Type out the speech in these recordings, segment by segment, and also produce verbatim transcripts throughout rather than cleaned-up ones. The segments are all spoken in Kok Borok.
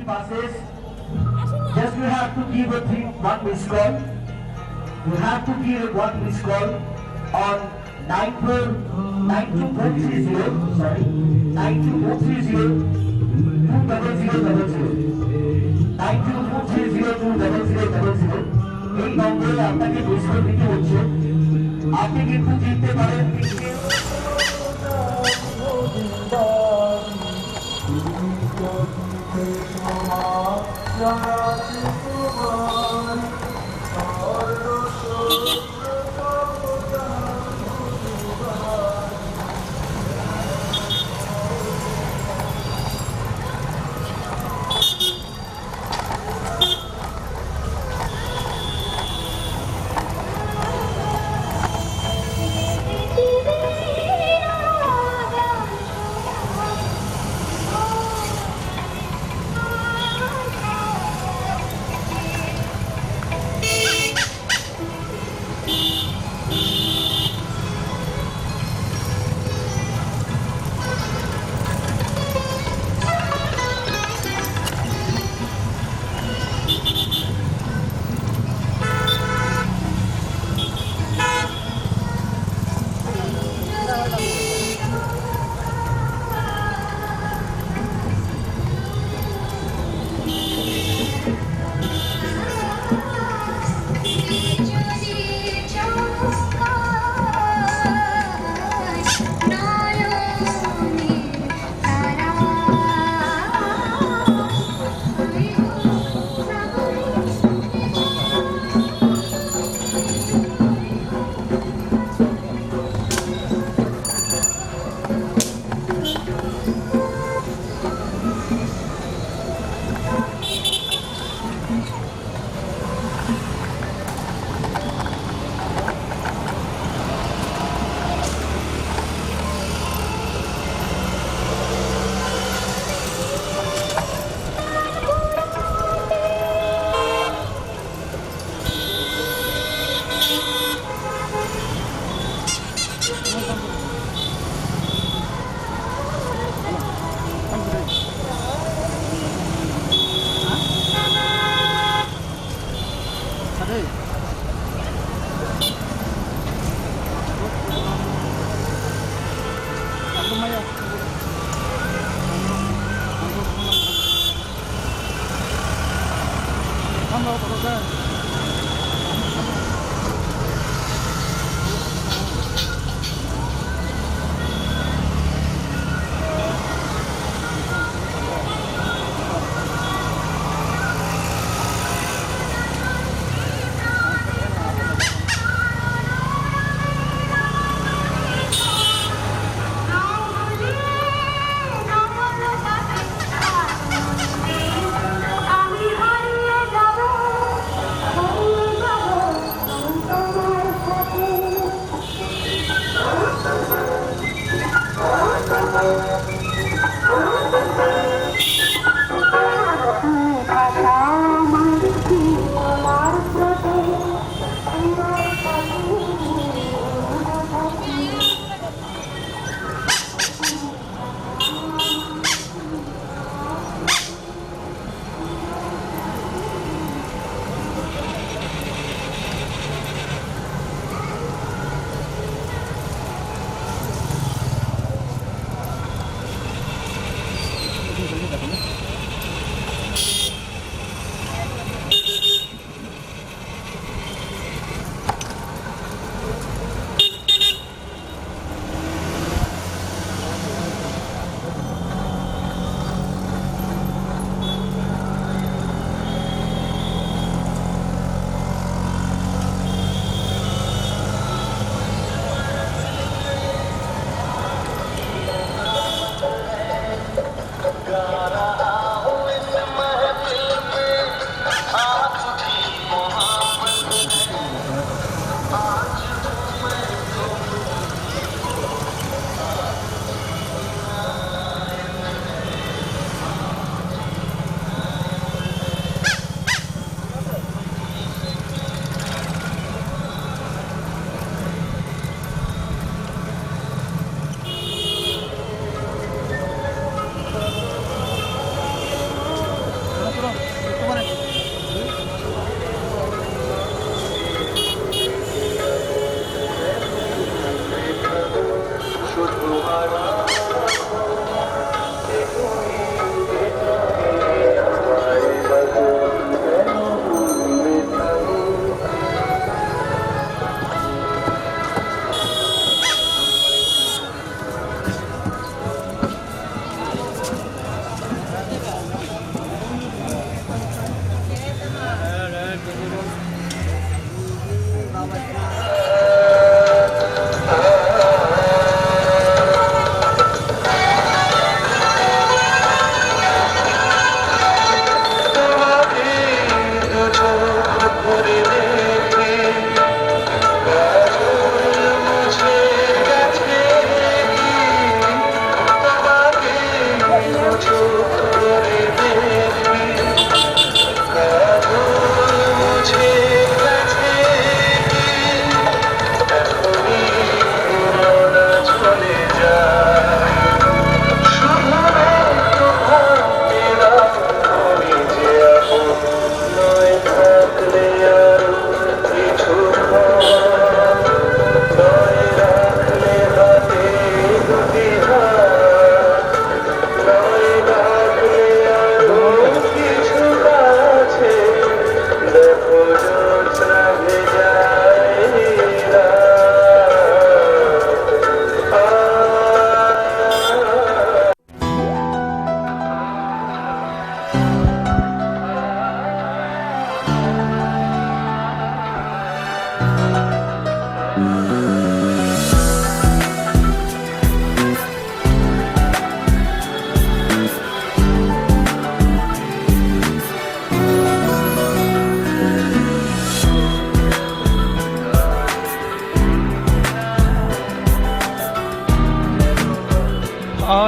Passes. Just you have to give a three, one missed call. You have to give one missed call on nine four nine two four three zero, sorry, nine two four three zero two double zero double zero, nine two four three zero two double zero double zero. এই নম্বরে আপনাকে miss call দিতে হচ্ছে। আপনি কিন্তু জিততে পারেন।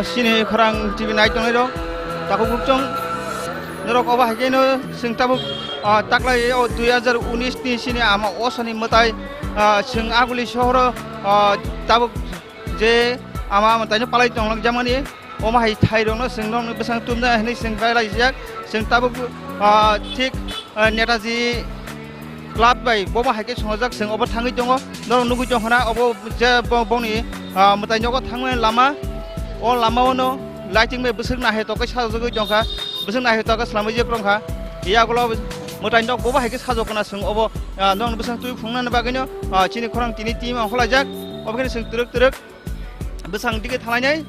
Chini khorang T V nai tongnai rok, takhuk bukchung norok obo hai khe no chwng tabuk, ah, taklai o dui hazar unis ni chini ama osani mwtai, ah, chwng Aguli sohoro, ah, tabuk je ama mwtai no palai tong jakmani, omo hai thai rok no chwng nokni bwsang tumjak hinwi chwng bai lai jak, chwng tabuk, ah, thik, ah, Netaji Club bai bobo hai khe songajak, chwng obo thangwi tongo. Norok nugwi tong khna obo je bo-, bongni, ah, mwtai nogo thangmani lama. O lama o no lighting bai bwswk naithotok khe sajagwi tong kha, bwswk naithotok khe swlamwi je kwrwng kha. Yagulo mwtai nok bobo hai khe sajok khna chwng obo, ah, nokni bwsang twi phunuknani bagwi no, ah, chini khorang tini team ongkhorlaijak. Obo khe chwng twrwk twrwk bwsang dige thalainai,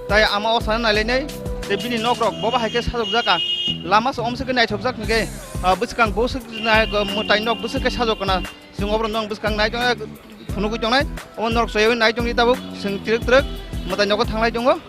tai ama o sana nailainai, tei bini nokrok bobo hai khe sajokjak kha. Lama se omswk khe naithokjak hwnkhe, ah, bwskang bwswk nai-, mwtai nok bwswk khe sajok khna. Chwng oborok nong bwskang nai tongnai, phunugwi tongnai, obo norok soywi nai tongdi tabuk, chwng twrwk twrwk mwtai nogo thanglai tongo.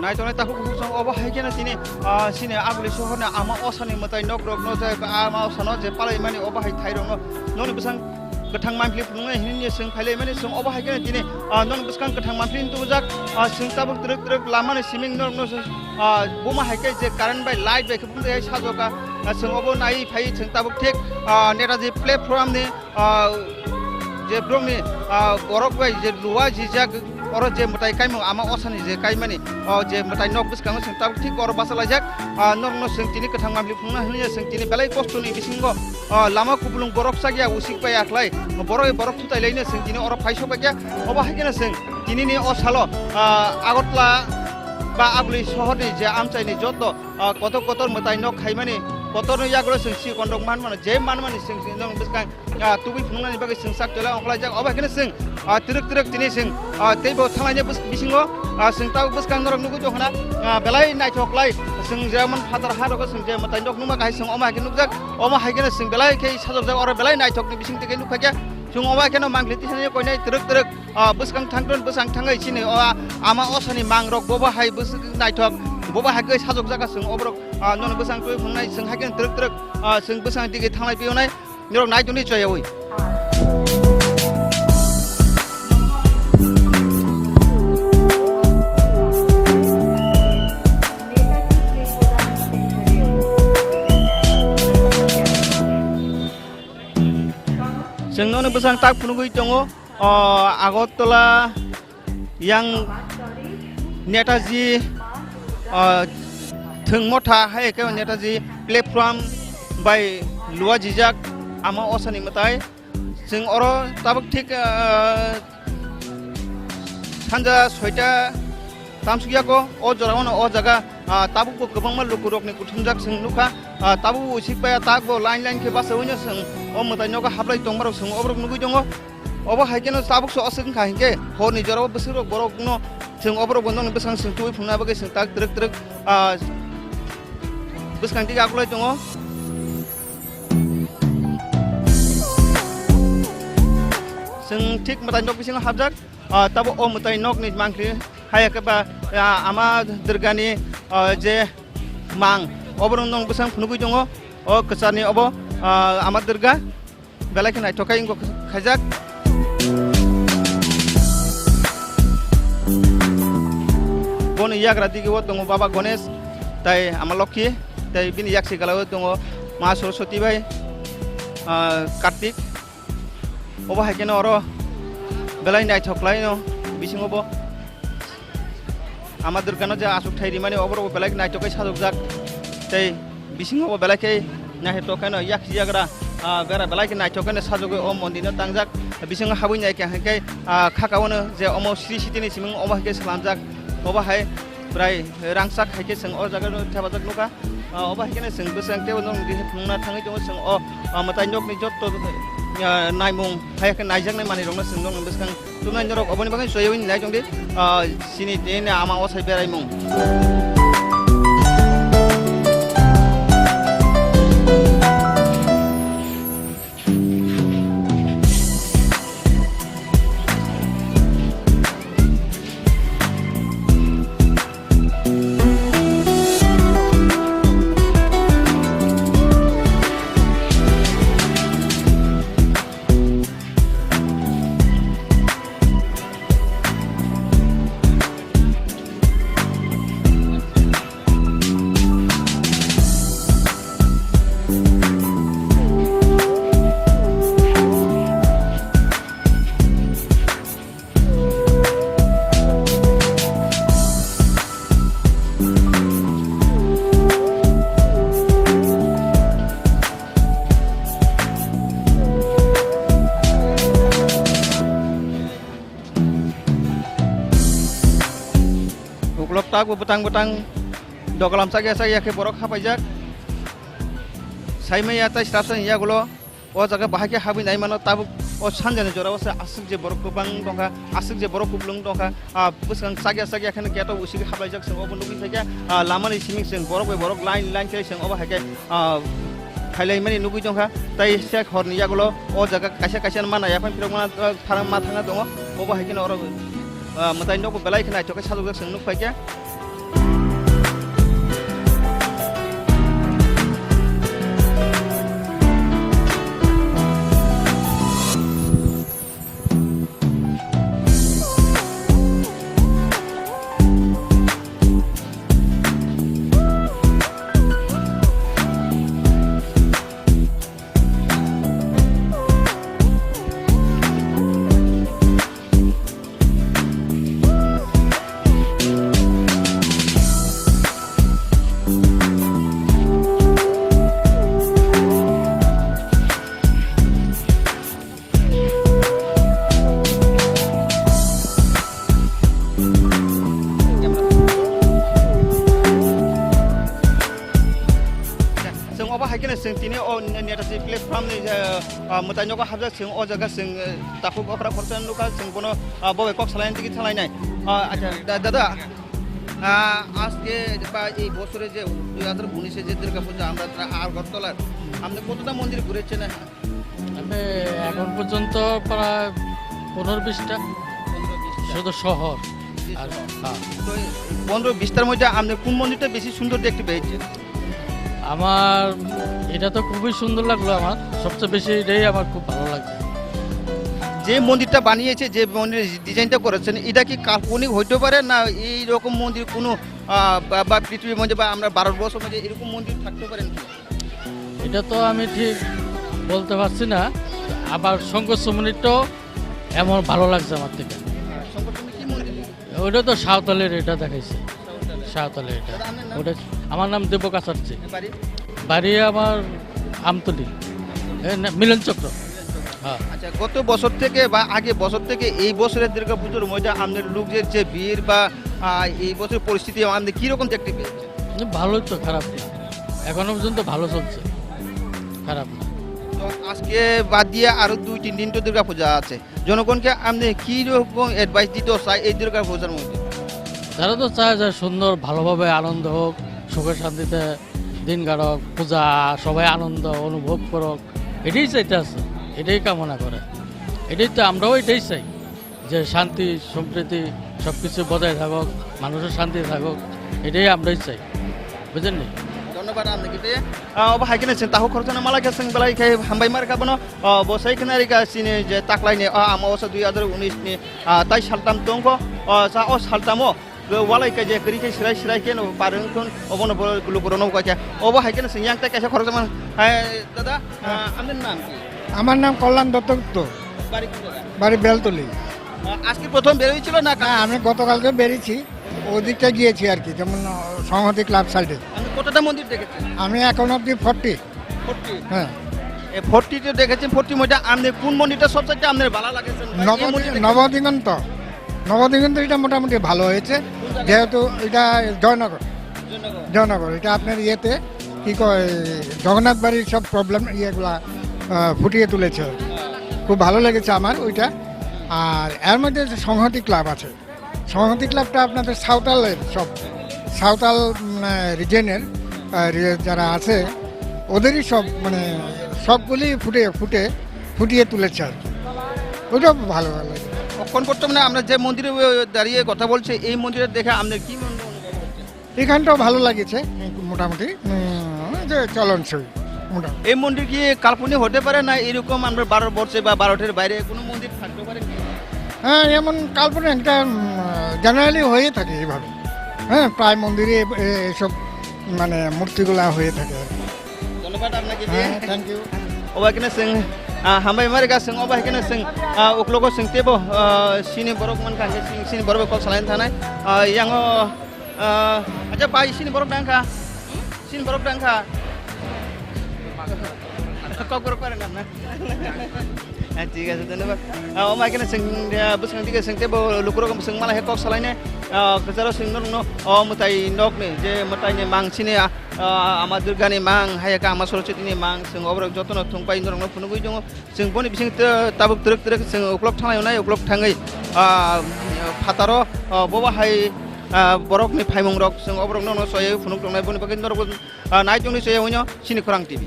Naitongnai takhuk bukhuk song obo hai kheno tini, ah, chini Aguli sohorni ama osani mwtai nokrokno je ama osano je palaimani obo hai thairokno nokni bwsang kwthang manphli phunuknai hinwi chwng phailaimani chwng obo hai kheno tini, ah, nokni bwskang kwthang manphli tubujak, ah, chwng tabuk twrwk twrwk lamani siming norokno, ah, buma hai khe je current bai light bai khe bumtwi hai sajokha, ah, chwng obo naiwi phaiwi chwng tabuk thik, ah, Netaji platform ni, ah, je borokni, ah, borok bai je luwa jijak, oro je mwtai kaimung ama osani je kaimani, o je mwtai nok bwskango chwng tabuk thik oro bachalaijak, ah, norokno chwng tini kwthang manphli phunukna hinwi chwng tini belai kostoni bisingo, ah, lama kupulung borok chakya usik bai aklai borok borok thutai laino chwng tini oro phai sok baikha. Obo hai kheno chwng tinini o salo, ah, Agartala ba Aguli sohorni je amchaini joto, ah, kotor kotor mwtai nok khaimani kotorni yagulo chwng si kondok manmano je manmani chwng chwng nong bwskang, ah, tubui phunuknani bagwi chwng sak tela ongkhlaijak. Obo hai kheno chwng, ah, twrwk twrwk tini chwng, ah, teibo thanglaini bwsk-, bisingo, ah, chwng tabuk bwskang norok nugwi tongkhna, ah, belai naithok khlai chwng jemon phatar ha rogo chwng je mwtai nok nukma kahai chwng omo hai khe nukjak. Omo hai kheno chwng belai khe sajokjak oro belai naithokni bising twi khe nukphaikha. Chwng omo hai kheno mangliti thani koinai twrwk twrwk, ah, bwskang thangton bwsang thangwi chini o, ah, ama osani mangrok bobo hai bwswk naithok, bobo hai khe sajokjak chwng oborok, ah, nono bwsang twi phungnai chwng hai kheno twrwk twrwk, ah, chwng bwsang digi thanglai piyonai. Norok nai tongdi choyawi. Chwng nono bwsang tak phunugwi tongo, o, Agartala yang Netaji, o, thwng motha hai khe Netaji platform bai luajijak ama osani mwtai. Chwng oro tabuk thik, o, sanja soita tamsukya ko, o jora o no o jaga, ah, tabuk bo kwbangma lukurokni kuthumjak chwng nukha. Ah, tabuk bo usik paya tak bo line line khe basa hwnwi no chwng o mwtai nogo hablai tongmarok chwng oborok nugwi tongo. Obo hai kheno tabuk se aswk wngkha hinkhe horni jora o bwswk rok borok no chwng oborok bo nokni bwskango chwng tubui phunukna bagwi chwng tak twrwk twrwk, ah, bwskang dige akwlai tongo. Chwng thik mwtai nok bisingo hapjak. Ah, tabuk o mwtai nokni mangkhri hai khe ba, ah, Ama Durgani, ah, je mang oborok nong bwsang phunugwi tongo. O kwcharni obo, ah, Ama Durga belai khe naithok khe wngkha khaijak. Boni yagra digi o tongo Baba Ganesh tai Ama Lokhi tai bini yaksi gala o tongo Ma Saraswati bai, ah, Kartik. Obo hai kheno oro belai naithok khlaino bisingo bo Ama Durgano je achukthai rimani oborok bo belai naithok khe sajokjak. Tei bisingo bo belai khe naithok kheno yaksi yagra, ah, bera belai khe naithok kheno sajogwi o mondirno tangjak. Bisingo habwi nai khe hai khe, ah, khaka ono je omo Sri Sitini siming omo hai khe swlamjak. Obo hai bwrai rangchak hai khe chwng o jaga no thepajak nukha. Ah, obo hai kheno chwng bwswk tei bo nong phunukna thangwi tongo chwng o, ah, mwtai nokni jotto, ah, naimung hai khe naijaknai manwirokno chwng nokni bwskang tubunai norok oboni bagwi soywi nai tongdi, ah, chini tini ama osai beraimung. Uklok tak bo bwtang bwtang dogalam chakya chakya khe borok hapaijak. Saimaya tai srapsa ni yagulo o jaga bahai khe habwi nai mano, tabuk o sanjani jora o se aswk je borok kwbang tongkha, aswk je borok kuplung tongkha, ah, bwskang chakya chakya kheno gate o usigi haplaijak, chwng obo nugwi phaikha, ah, lama ni simi chwng borok bai borok line line khe chwng obo hai khe, ah, phailaimani nugwi tongkha. Tai se horni yagulo o jaga kaisa kaisa mana yaphang phirok mana, ah, tharang ma thangna tongo, obo hai kheno oro, ah, mwtai nogo belai khe naithok khe sajokjak chwng nukphaikha. Chwng obo hai kheno chwng tini o Netaji platform ni, eh, ah, mwtai nogo habjak, chwng o jaga chwng, eh, takhuk okra khoroksa nukha, chwng bono, ah, bo bai kok salaini tigi thanglainai. Ah, acha, da-, dada, ah, ajke ba ei bochore je dui hajar unishe je Durga Puja amra tara Agartalar, amne kotota mondir ghurechen? Ande ekhon porjonto prai pondro bishta. Pondro bishta. Sudhu shohor. Ar, ha. To ei pondro bishtar moddhe amne kun mondirta beshi sundor dekhte peyecchen? আমার এটা তো খুবই সুন্দর লাগলো, আমার সবচেয়ে বেশি এটাই আমার খুব ভালো লাগছে। যে মন্দিরটা বানিয়েছে, যে মন্দিরের ডিজাইনটা করেছেন, এটা কি কাল্পনিক হইতে পারে, না এই রকম মন্দির কোনো, আহ, বা, বা পৃথিবীর মধ্যে বা আমরা ভারতবর্ষের মধ্যে এরকম মন্দির থাকতে পারেন কি? এটা তো আমি ঠিক বলতে পারছি না। আবার শঙ্কর সুমনিরটাও এমন ভালো লাগছে আমার থেকে। শঙ্কর সুমনি কি মন্দির? ওটা তো সাঁওতালের, এটা দেখাইছে। সাঁওতালের। সাঁওতালের এটা। দাদা, আপনার নাম? ওটা, আমার নাম দেবক আচার্য। বাড়ি? বাড়ি আমার আমতলি। এ, না, মিলন চক্র। হ্যাঁ। আচ্ছা, গত বছর থেকে বা আগে বছর থেকে এই বছরের দুর্গাপুজোর মধ্যে আপনার লোকের যে ভিড় বা, আহ, এই বছর পরিস্থিতি আপনি কিরকম দেখতে পেয়েছেন? না, ভালোই তো, খারাপ না। এখনো পর্যন্ত ভালো চলছে, খারাপ না। তো আজকে বাদ দিয়ে আরো দুই তিন দিন তো দুর্গাপূজা আছে, জনগণকে আপনি কি রকম অ্যাডভাইস দিতে চাই এই দুর্গাপূজার মধ্যে? তারা তো চায় যে সুন্দর, ভালোভাবে আনন্দ হোক, সুখে শান্তিতে দিন কাটুক, পূজা, সবাই আনন্দ অনুভব করুক, এটাই চাইতে আছে, এটাই কামনা করে, এটাই তো, আমরাও এটাই চাই যে শান্তি, সম্প্রীতি, সব কিছু বজায় থাকুক, মানুষের শান্তি থাকুক, এটাই আমরাই চাই, বুঝলেন নি? ধন্যবাদ আপনাকে। Ah, obo hai kheno chwng takhuk khoroksa no malai khe chwng belai khe hambai mar kha bono. Ah, bo sai kheno rika chini je taklaini, ah, ama osa dui hazar unis ni, ah, tai saltam tongkho. Ah, sa o saltamo, bo walai khe je kwrwi khe sirai sirai khe no parwng thun, obono bo lukurok no ukai khe. Obo hai kheno chwng yang tai kaisa khoroksa man. Hai, dada, ah, আপনার নাম কি? আমার নাম কল্যাণ দত্তগুপ্ত। বাড়ি কোন জায়গায়? বাড়ি বেলতলি। আহ, আজকে প্রথম বের হয়েছিল না? না, আমি গতকালকে বেরিয়েছি, ওদিকটা গিয়েছি আর কি, যেমন, আহ, সংহতি ক্লাব সাইডে। আপনি কতটা মন্দির দেখেছেন? আমি এখন অবধি ফর্টি। ফর্টি? হ্যাঁ। এ, ফর্টি তো দেখেছেন, ফর্টি মধ্যে আপনি কোন মন্দিরটা সবচাইতে আপনার ভালো লাগেছে? বা এই নবদি-, মন্দিরটা নবদিগন্ত। নবদিগন্ত এটা মোটামুটি ভালো হয়েছে, কোন জায়গায়? যেহেতু এটা জয়নগর। জয়নগর। জয়নগর, এটা আপনার ইয়েতে, কি কয়, জগন্নাথ বাড়ির সব প্রবলেম ইয়েগুলা, আহ, ফুটিয়ে তুলেছে। খুব ভালো লেগেছে আমার ওইটা। আর এর মধ্যে যে সংহতি ক্লাব আছে, সংহতি ক্লাবটা আপনাদের সাঁওতালের সব, সাঁওতাল, মানে, রিজনের, আহ, রি-, যারা আছে, ওদেরই সব, মানে, সবগুলি ফুটে, ফুটে, ফুটিয়ে তুলেছে আর কি। ওইটাও ভালো, ভালো লাগে। এখন বর্তমানে আমরা যে মন্দিরে, আহ, দাঁড়িয়ে কথা বলছি, এই মন্দিরে দেখে আপনার কি মন-, অনুভব হচ্ছে? এখানটাও ভালো লাগেছে, মোটামুটি, উম, যে চলনসই, মোটামুটি। এই মন্দির কি কাল্পনিক হতে পারে, না এরকম আমরা ভারতবর্ষে বা ভারতের বাইরে কোনো মন্দির থাকতে পারে কি? হ্যাঁ, এমন কাল্পনিক একটা, উম, জেনারেলি হয়ে থাকে এইভাবে। হ্যাঁ, প্রায় মন্দিরে এ-, এ-, এসব মানে মূর্তিগুলা হয়ে থাকে আর কি। ধন্যবাদ আপনাকে। হ্যাঁ, thank you. Obo khe no chwng, ah, hambai ma rwkha chwng, obo hai khe no chwng, ah, uklogo chwng teibo, ah, chini borok mankha, hwnkhe chini borok bai kok salaina thanai. Ah, yango, ah, acha bai, chini borok dang kha? Chini borok dang kha? Kokborok pare na? Ah, thik ache, dhonnobad. Ah, omo hai khe no chwng, ah, bwskang dige chwng teibo lukurok chwng mala hai kok salainai, ah, kwcharo chwng norokno, oh, mwtai nokni, je mwtaini mang chini, ah, ah, Ama Durgani mang, hai khe Ama Saraswatini mang, chwng oborok jotono thwngpai norokno phunugwi tongo. Chwng boni bising ta-, tabuk twrwk twrwk chwng uklok thanglai wngnai, uklok thangwi, ah, phataro, ah, bobo hai, ah, borokni phaimungrok chwng oborokno no soywi phunuk tongnai, boni bagwi norokbo, ah, nai tongni soywi hwnwi no chini Khorang T V.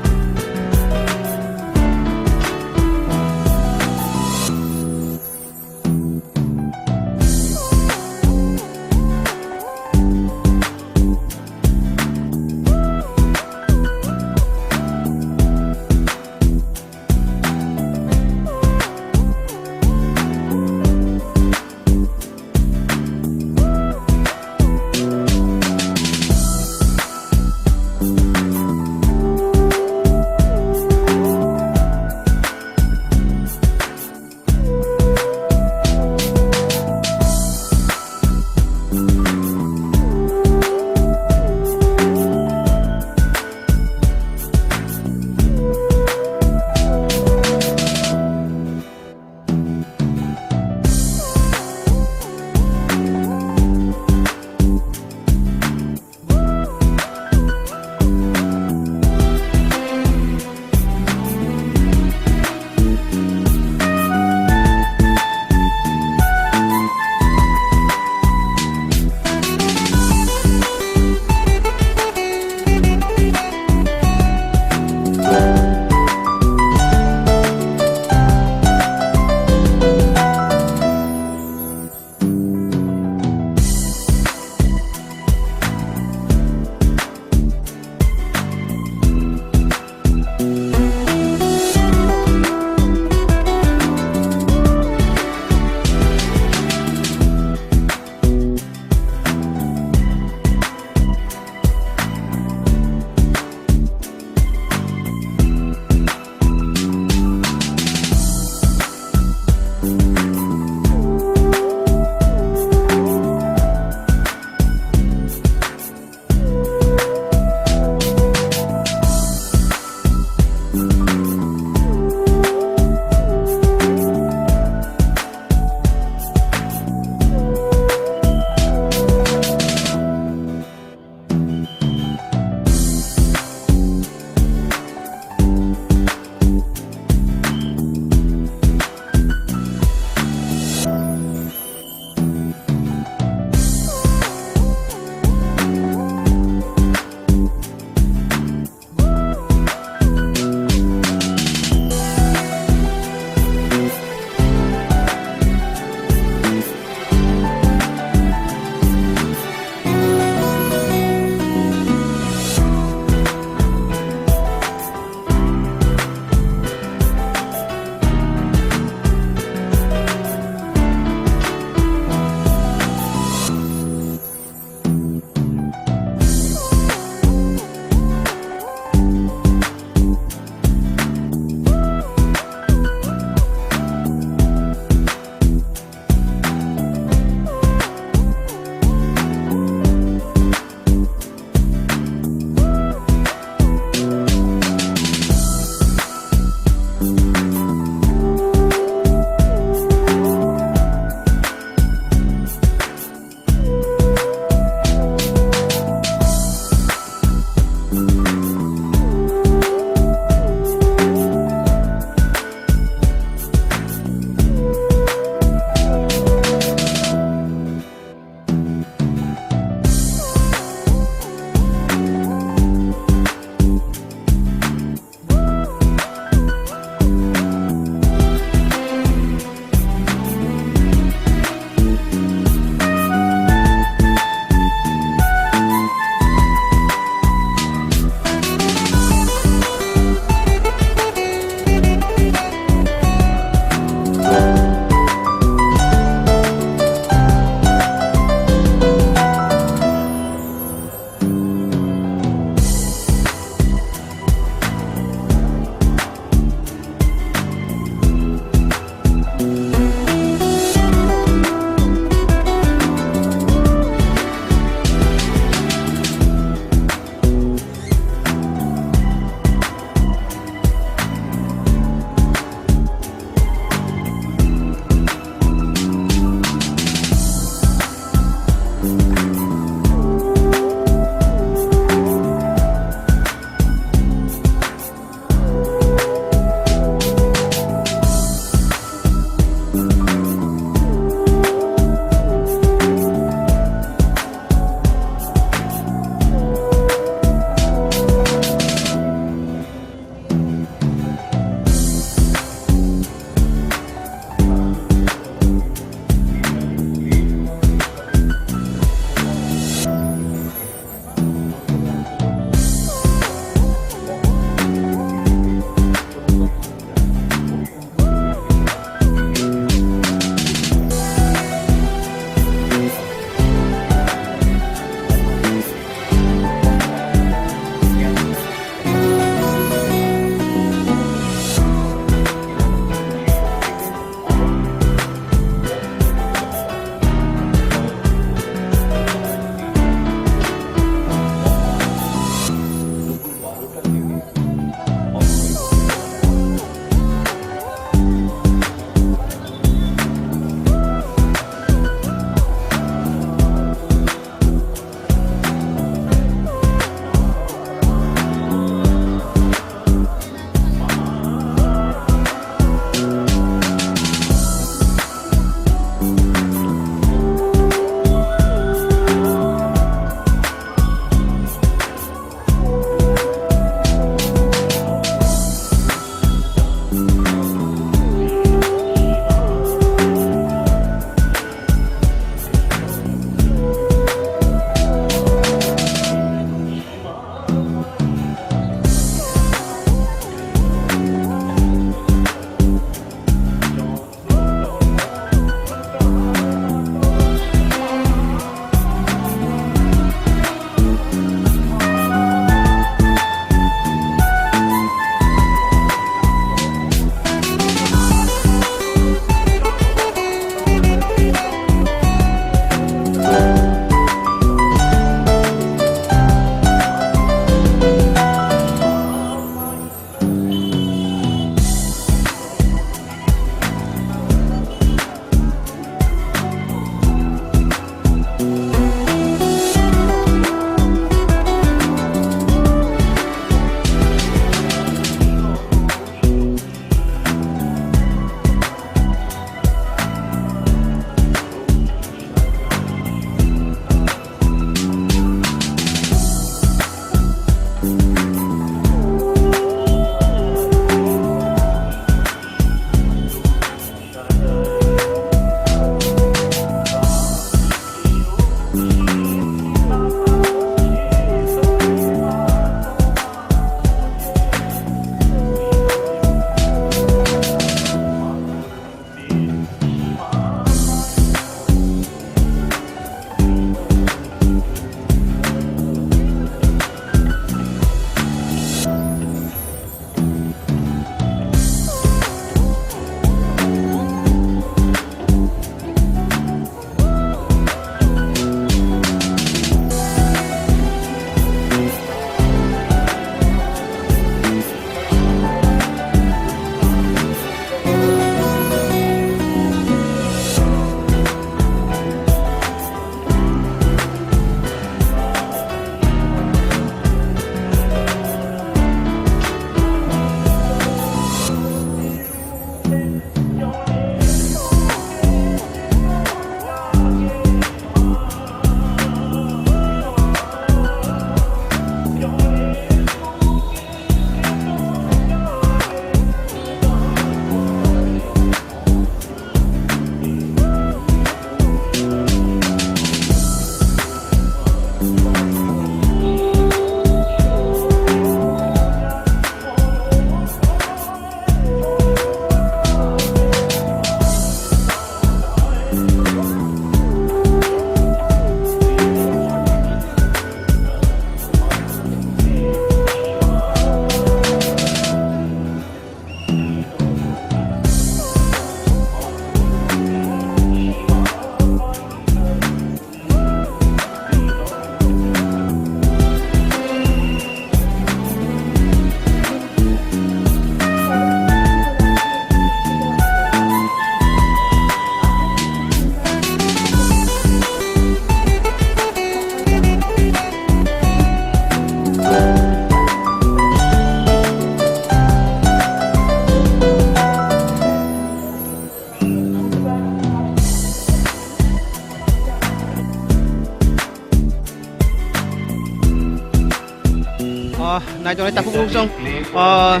Tongnai tabuk chwng, ah,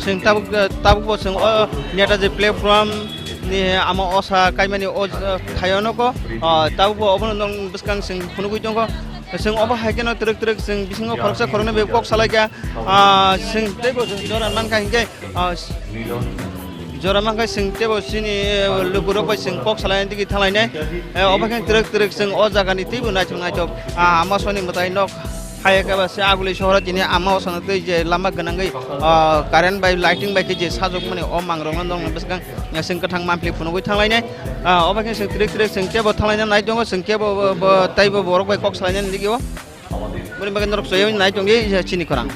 chwng tabuk, tabuk bo chwng o Netaji platform ni ama osa kaimani o, ah, thaio nokho, ah, tabuk bo obono nwng bwskang chwng phunugwi tongkho. Chwng obo hai kheno twrwk twrwk chwng bisingo khoroksa khoroknwi bai kok salaikha, ah, chwng teibo chwng jora mankha hinkhe, ah, jora mankha chwng teibo chini, eh, lukurok bai chwng kok salaina digi thanglainai. Eh, obo khe twrwk twrwk chwng o jagani teibo naithok naithok, ah, ama soni mwtai nok. Hai khe ba se Aguli sohoro tini ama o sana tei je lama gwnangwi, ah, current bai lighting bai khe je sajwkmani o mangrokno nokni bwskango chwng kwthang mampli phunugwi thanglainai. Ah, obo khe chwng twrwk twrwk chwng teibo thanglaina nai tongo, chwng khe bo, bo, bo, teibo borok bai kok salainani digi o. Boni bagwi norok chaywi nai tongdi je chini khorang.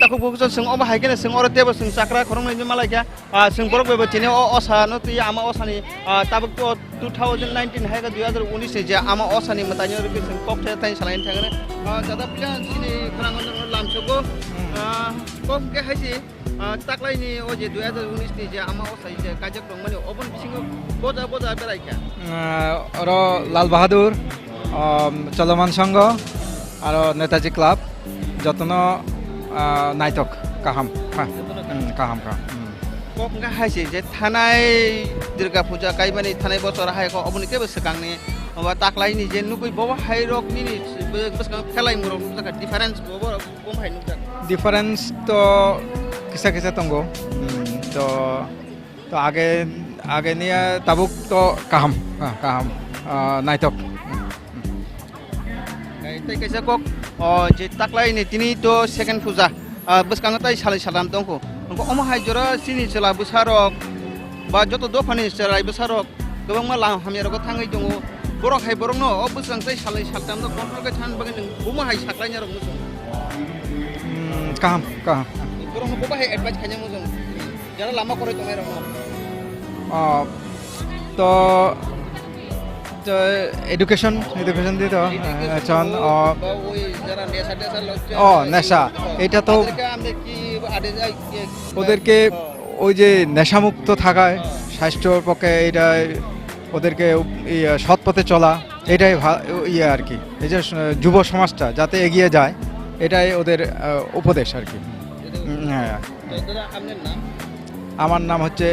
Takhuk bukuchon chwng omo hai kheno chwng oro teibo chwng chakra khoroknwi wngwi malaikha. Ah, chwng borok bai bo chini o osa no twi ama osa ni, ah, tabuk to two thousand nineteen hai khe dui hazar unis ni je ama osa ni mwtai no rwgwi chwng kok the thai salai thangna. Ah, dada puila chini khorang no lamsogo. Hmm. Ah, kok khe hai si, ah, taklai ni o je dui hazar unis ni je ama osa je kajak tongmani oboni bisingo boja boja berai kha. Ah, oro Lal Bahadur, um, Choloman Sangha, aro Netaji Club, jotono, ah, naitok, kaham, ha. Jotono kaham. Hmm, kaham, kaham. Hmm. Kok wngkha hai se je thanai Durga Puja kaimani thanai bochor hai khe oboni teibo swkangni obo taklaini je nugui bobo hai rok nini bwskang phelai murok nukjakha difference bobo kom hai nukjak. Difference to kisa kisa tongo. Hmm, to, to age, age niya tabuk to kaham, ha, kaham, ah, naitok. Hmm, hmm. Tei kaisa kok, o, je taklai ni tini to second puja, ah, bwskango tai salai salam tongkho. Wngkha omo hai jora chini chwla bwsarok ba joto dophani chwrai bwsarok kwbangma lam hamya rogo thangwi tongo. Borok hai borokno o bwswng tei salai saltamno control khe thang bagwi nwng buma hai saklaina rok muchung. Hmm, kaham, kaham. Borokno buma hai advice khaina muchung. Jara lama kwrwi tongnai rokno. Ah, to, to education, education di to, eh, chon, oh. Ba oi jara nesha tesha logche, oh, nesha. Eta to তাদেরকে আমরা কি আদে যাই, কি ওদেরকে ওই যে নেশামুক্ত থাকায়, স্বাস্থ্যর পক্ষে এটা ওদেরকে, ইয়ে, সৎ পথে চলা, এটাই ভা-, ইয়ে আর কি। এই যে স-, যুব সমাজটা যাতে এগিয়ে যায়, এটাই ওদের, আহ, উপদেশ আর কি। উম, হ্যাঁ। তো দাদা, আপনার নাম? আমার নাম হচ্ছে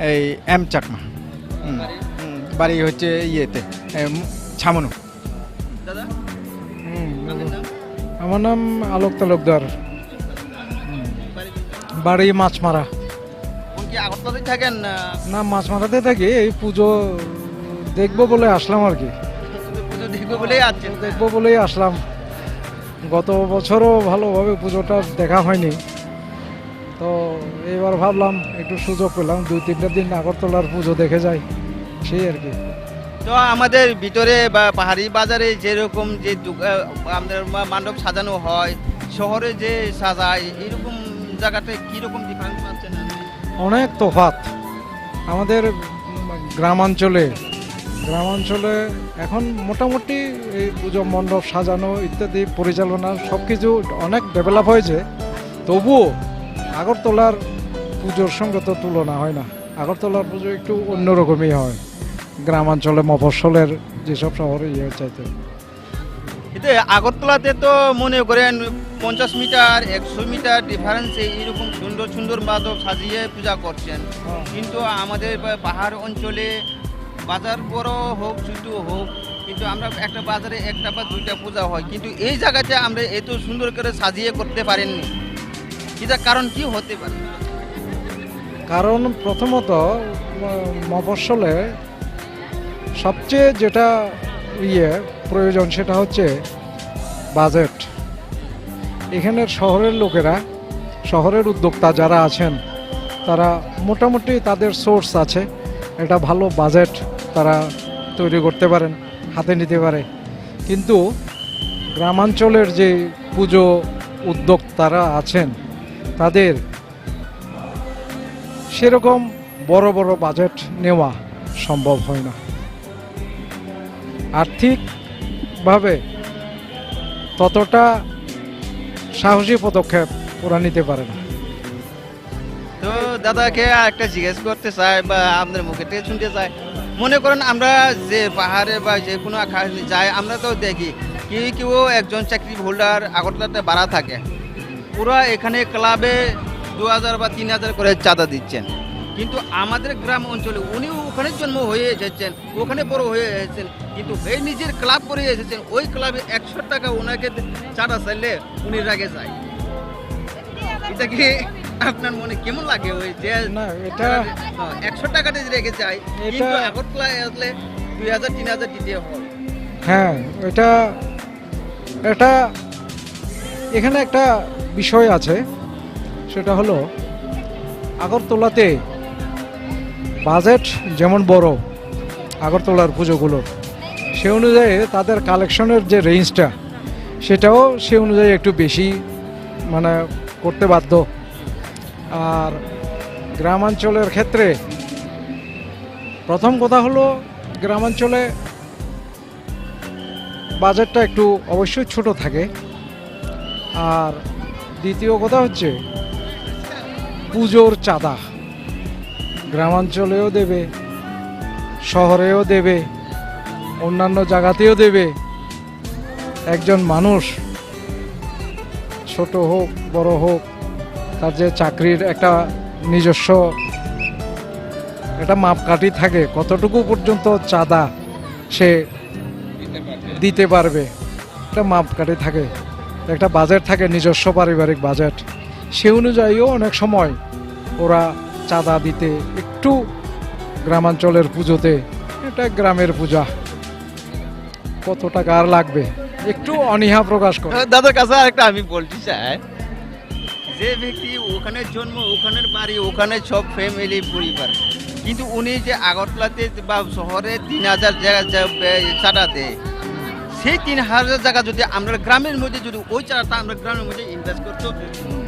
এই এম চাকমা। হুম, বাড়ি? হুম, বাড়ি হচ্ছে ইয়েতে, এম, ছামনু। দাদা? হুম, আপনার নাম? আমার নাম আলোক তালুকদার। হুম। বাড়ি কোন জায়গা? বাড়ি মাছমারা। এখন কি আগরতলাতেই থাকেন, না? না, মাছমারাতে থাকি। এই পুজো দেখবো বলে আসলাম আর কি। শুধু পুজো দেখবো বলেই আসছেন? দেখবো বলেই আসলাম। গত বছরও ভালোভাবে পুজোটা দেখা হয়নি, তো এইবার ভাবলাম একটু সুযোগ পেলাম, দুই তিনটা দিন আগরতলার পুজো দেখে যাই, সেই আর কি। তো আমাদের ভিতরে বা পাহাড়ি বাজারে যেরকম যে দোকা-, আমাদের মা-, মণ্ডপ সাজানো হয়, শহরে যে সাজায়, এরকম জায়গাতে কীরকম ডিফারেন্স পাচ্ছেন আপনি? অনেক তফাৎ। আমাদের, উম, গ্রামাঞ্চলে, গ্রামাঞ্চলে এখন মোটামুটি এই পুজো মণ্ডপ সাজানো ইত্যাদি পরিচালনা সব কিছু অনেক ডেভেলপ হয়েছে, তবুও আগরতলার পুজোর সঙ্গে তো তুলনা হয় না। আগরতলার পুজো একটু অন্যরকমই হয় গ্রামাঞ্চলে, মফস্বলের যেসব শহরে ইয়ে চাইতে। এতে আগরতলাতে তো মনে করেন পঞ্চাশ মিটার, একশো মিটার ডিফারেন্সে এইরকম সুন্দর সুন্দর মণ্ডপ সাজিয়ে পূজা করছেন। হ্যাঁ। কিন্তু আমাদের পা-, পাহাড় অঞ্চলে বাজার বড় হোক, ছোট হোক, কিন্তু আমরা একটা বাজারে একটা বা দুইটা পূজা হয়, কিন্তু এই জায়গাতে আমরা এত সুন্দর করে সাজিয়ে করতে পারেননি। এটা কারণ কি হতে পারে? কারণ প্রথমত, ম-, মফস্বলে সবচেয়ে যেটা ইয়ে প্রয়োজন সেটা হচ্ছে বাজেট। এখানের শহরের লোকেরা, শহরের উদ্যোক্তা যারা আছেন, তারা মোটামুটি তাদের সোর্স আছে, একটা ভালো বাজেট তারা তৈরি করতে পারেন, হাতে নিতে পারে। কিন্তু গ্রামাঞ্চলের যে পুজো উদ্যোক্তারা আছেন, তাদের সেরকম বড় বড় বাজেট নেওয়া সম্ভব হয় না। আর্থিকভাবে ততটা সাহসী পদক্ষেপ ওরা নিতে পারে না। তো দাদাকে একটা জিজ্ঞেস করতে চাই বা আপনার মুখে থেকে শুনতে চাই, মনে করেন আমরা যে পাহাড়ে বা যে কোনো আকাশে যাই, আমরা তো দেখি কেউ কেউ একজন চাকরি হোল্ডার আগরতলাতে ভাড়া থাকে, ওরা এখানে ক্লাবে দু হাজার বা তিন হাজার করে চাঁদা দিচ্ছেন, কিন্তু আমাদের গ্রাম অঞ্চলে উনিও ওখানে জন্ম হয়ে এসেছেন, ওখানে বড় হয়ে এসেছেন, কিন্তু এই নিজের ক্লাব করে এসেছেন, ওই ক্লাবে একশো টাকা ওনাকে চাঁদা চাইলে উনি রেগে যায়। এটা কি আপনার মনে কেমন লাগে? ওই যে না, এটা হ্যাঁ, একশো টাকাতে রেগে যায়, এটা কিন্তু আগরতলায় আসলে দুই হাজার তিন হাজার দিতে হয়। হ্যাঁ, এটা, এটা, এখানে একটা বিষয় আছে, সেটা হলো আগরতলাতে বাজেট যেমন বড় আগরতলার পুজোগুলোর, সে অনুযায়ী তাদের কালেকশনের যে রেঞ্জটা, সেটাও সে অনুযায়ী একটু বেশি, মানে, করতে বাধ্য। আর গ্রামাঞ্চলের ক্ষেত্রে প্রথম কথা হলো, গ্রামাঞ্চলে বাজেটটা একটু অবশ্যই ছোট থাকে। আর দ্বিতীয় কথা হচ্ছে পুজোর চাঁদা, গ্রামাঞ্চলেও দেবে, শহরেও দেবে, অন্যান্য জায়গাতেও দেবে। একজন মানুষ ছোট হোক, বড় হোক, তার যে চাকরির একটা নিজস্ব একটা মাপকাঠি থাকে, কতটুকু পর্যন্ত চাঁদা সে দিতে পারবে, একটা মাপকাঠি থাকে, একটা বাজেট থাকে, নিজস্ব পারিবারিক বাজেট। সে অনুযায়ীও অনেক সময় ওরা চাঁদা দিতে একটু গ্রামাঞ্চলের পুজোতে, এটা গ্রামের পূজা, কত টাকা আর লাগবে, একটু অনীহা প্রকাশ করে। দাদার কাছে আরেকটা আমি বলতে চাই, যে ব্যক্তি ওখানে জন্ম, ওখানের বাড়ি, ওখানে সব ফ্যামিলি পরিবার, কিন্তু উনি যে আগরতলাতে বা শহরে তিন হাজার জায়গা যা-, বে-, চাঁদা দেয়, সেই তিন হাজার জায়গা যদি আমরা গ্রামের মধ্যে যদি ওই চাঁদাটা আমরা গ্রামের মধ্যে ইনভেস্ট করতো,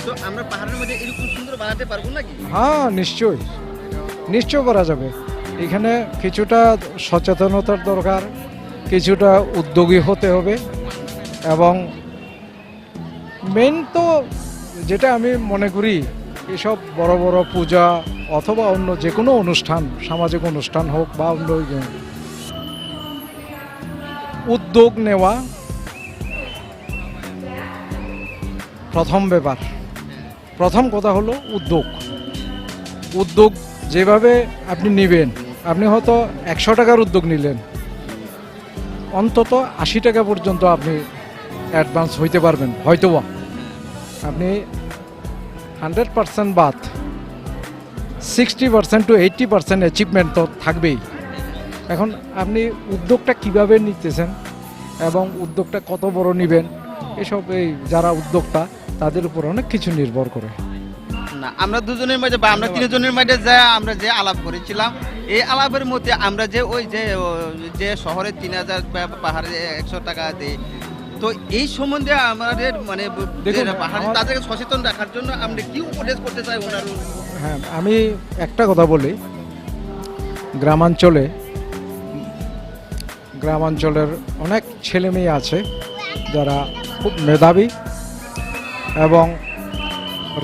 তো আমরা পাহাড়ের মধ্যে এরকম সুন্দর বানাতে পারবো নাকি? হ্যাঁ, নিশ্চয়ই, নিশ্চয় করা যাবে। এখানে কিছুটা সচেতনতার দরকার, কিছুটা উদ্যোগী হতে হবে। এবং মেইন তো যেটা আমি মনে করি, এসব বড় বড় পূজা অথবা অন্য যে কোনো অনুষ্ঠান, সামাজিক অনুষ্ঠান হোক বা অন্য ইয়ে, উদ্যোগ নেওয়া প্রথম ব্যাপার। প্রথম কথা হলো উদ্যোগ। উদ্যোগ যেভাবে আপনি নেবেন, আপনি হয়তো একশো টাকার উদ্যোগ নিলেন, অন্তত আশি টাকা পর্যন্ত আপনি অ্যাডভান্স হইতে পারবেন হয়তোবা। আপনি হান্ড্রেড পার্সেন্ট বাদ, sixty percent to eighty percent achievement তো থাকবেই। এখন আপনি উদ্যোগটা কিভাবে নিতেছেন এবং উদ্যোগটা কত বড় নেবেন, এসব এই যারা উদ্যোক্তা, তাদের উপর অনেক কিছু নির্ভর করে। না, আমরা দুজনের মধ্যে বা আমরা তিনজনের মধ্যে যা আমরা যে আলাপ করেছিলাম, এই আলাপের মধ্যে আমরা যে ওই যে, ও, যে শহরে তিন হাজার বা পাহাড়ে একশো টাকা দেয়, তো এই সম্বন্ধে আমাদের মানে ব-, দেখুন, যে পাহাড়ে আমার তাদেরকে সচেতন রাখার জন্য আমরা কি উপদেশ করতে চাই ওনার? হ্যাঁ, আমি একটা কথা বলি, গ্রামাঞ্চলে, গ্রামাঞ্চলের অনেক ছেলে মেয়ে আছে যারা খুব মেধাবী এবং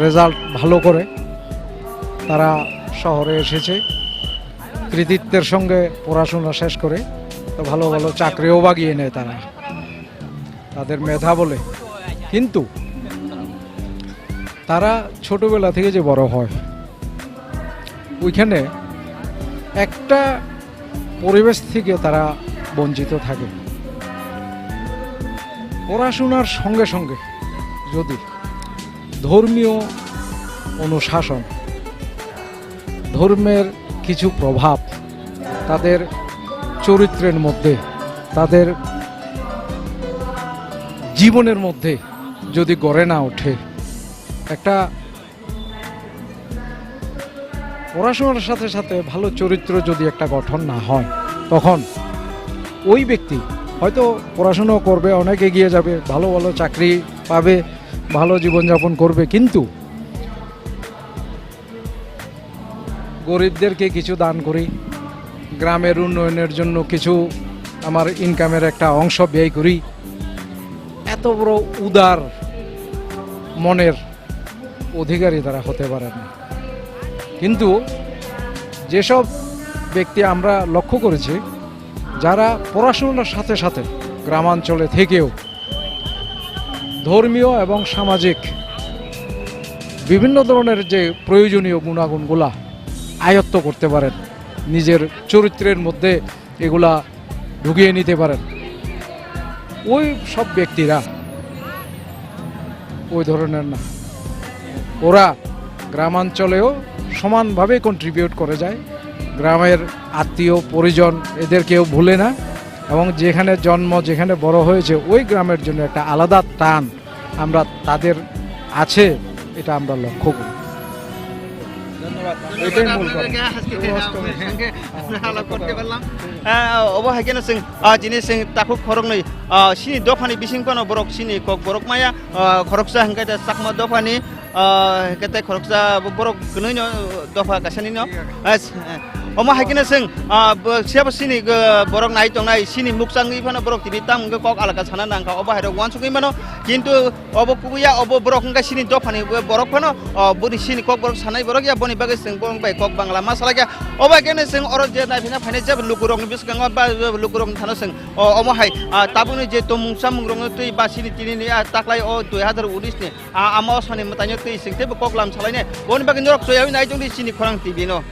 রেজাল্ট ভালো করে, তারা শহরে এসেছে, কৃতিত্বের সঙ্গে পড়াশোনা শেষ করে তো ভালো ভালো চাকরিও বাগিয়ে নেয় তারা, তাদের মেধা বলে। কিন্তু তারা ছোটবেলা থেকে যে বড় হয়, ওইখানে একটা পরিবেশ থেকে তারা বঞ্চিত থাকে। পড়াশোনার সঙ্গে সঙ্গে যদি ধর্মীয় অনুশাসন, ধর্মের কিছু প্রভাব তাদের চরিত্রের মধ্যে, তাদের জীবনের মধ্যে যদি গড়ে না ওঠে, একটা পড়াশোনার সাথে সাথে ভালো চরিত্র যদি একটা গঠন না হয়, তখন ওই ব্যক্তি হয়তো পড়াশোনা করবে, অনেক এগিয়ে যাবে, ভালো ভালো চাকরি পাবে, ভালো জীবনযাপন করবে, কিন্তু গরিবদেরকে কিছু দান করি, গ্রামের উন্নয়নের জন্য কিছু আমার ইনকামের একটা অংশ ব্যয় করি, এত বড় উদার মনের অধিকারী তারা হতে পারে না। কিন্তু যেসব ব্যক্তি আমরা লক্ষ্য করেছি, যারা পড়াশোনার সাথে সাথে গ্রামাঞ্চলে থেকেও ধর্মীয় এবং সামাজিক বিভিন্ন ধরনের যে প্রয়োজনীয় গুণাগুণগুলা আয়ত্ত করতে পারেন, নিজের চরিত্রের মধ্যে এগুলা ঢুকিয়ে নিতে পারেন, ওই সব ব্যক্তিরা ওই ধরনের না। ওরা গ্রামাঞ্চলেও সমানভাবে কন্ট্রিবিউট করে যায়, গ্রামের আত্মীয় পরিজন এদেরকেও ভুলে না, এবং যেখানে জন্ম, যেখানে বড় হয়েছে, ওই গ্রামের জন্য একটা আলাদা টান আমরা তাদের আছে, এটা আমরা লক্ষ্য করি। ধন্যবাদ। এটাই মূল কারণ। আপনাদেরকে আজকে আপনার সঙ্গে আমরা আলাপ করতে পারলাম। আহ, obo hai kheno chwng, ah, chini chwng takhuk khoroknwi, ah, chini dophani bising phano borok chini kok borok maya, ah, khoroksa hwnkhe da Chakma dophani, Ah, kete khoroksa bo-, borok kwnwi no dopha kaisa ni no. As, eh, omo hai khe no chwng, ah, bo-, siya bo chini, eh, borok nai tongnai, chini mukchang wi phano borok tini tam hwnkhe kok alaka sana nang kha, obo hai rok uansugwi mano. Kintu obo kubuya, obo borok hwnkhe chini dopha ni borok phano, oh, boni chini kok borok sanai borok ya, boni bagwi chwng borok bai kok bangla ma salai kha. Obo hai khe no chwng oro je nai phina phainai jebo lukurok ni bwskango ba jebo lukurok ni thano chwng, oh, omo hai, ah, tabukni je tomung chamung rok no twi ba chini tini ni, ah, taklai o dui hazar unis ni, ah, ama o sani mwtai no twi chwng teibo kok lam salai nai. Boni bagwi norok chwng yaui nai tong di chini Khorang T V no.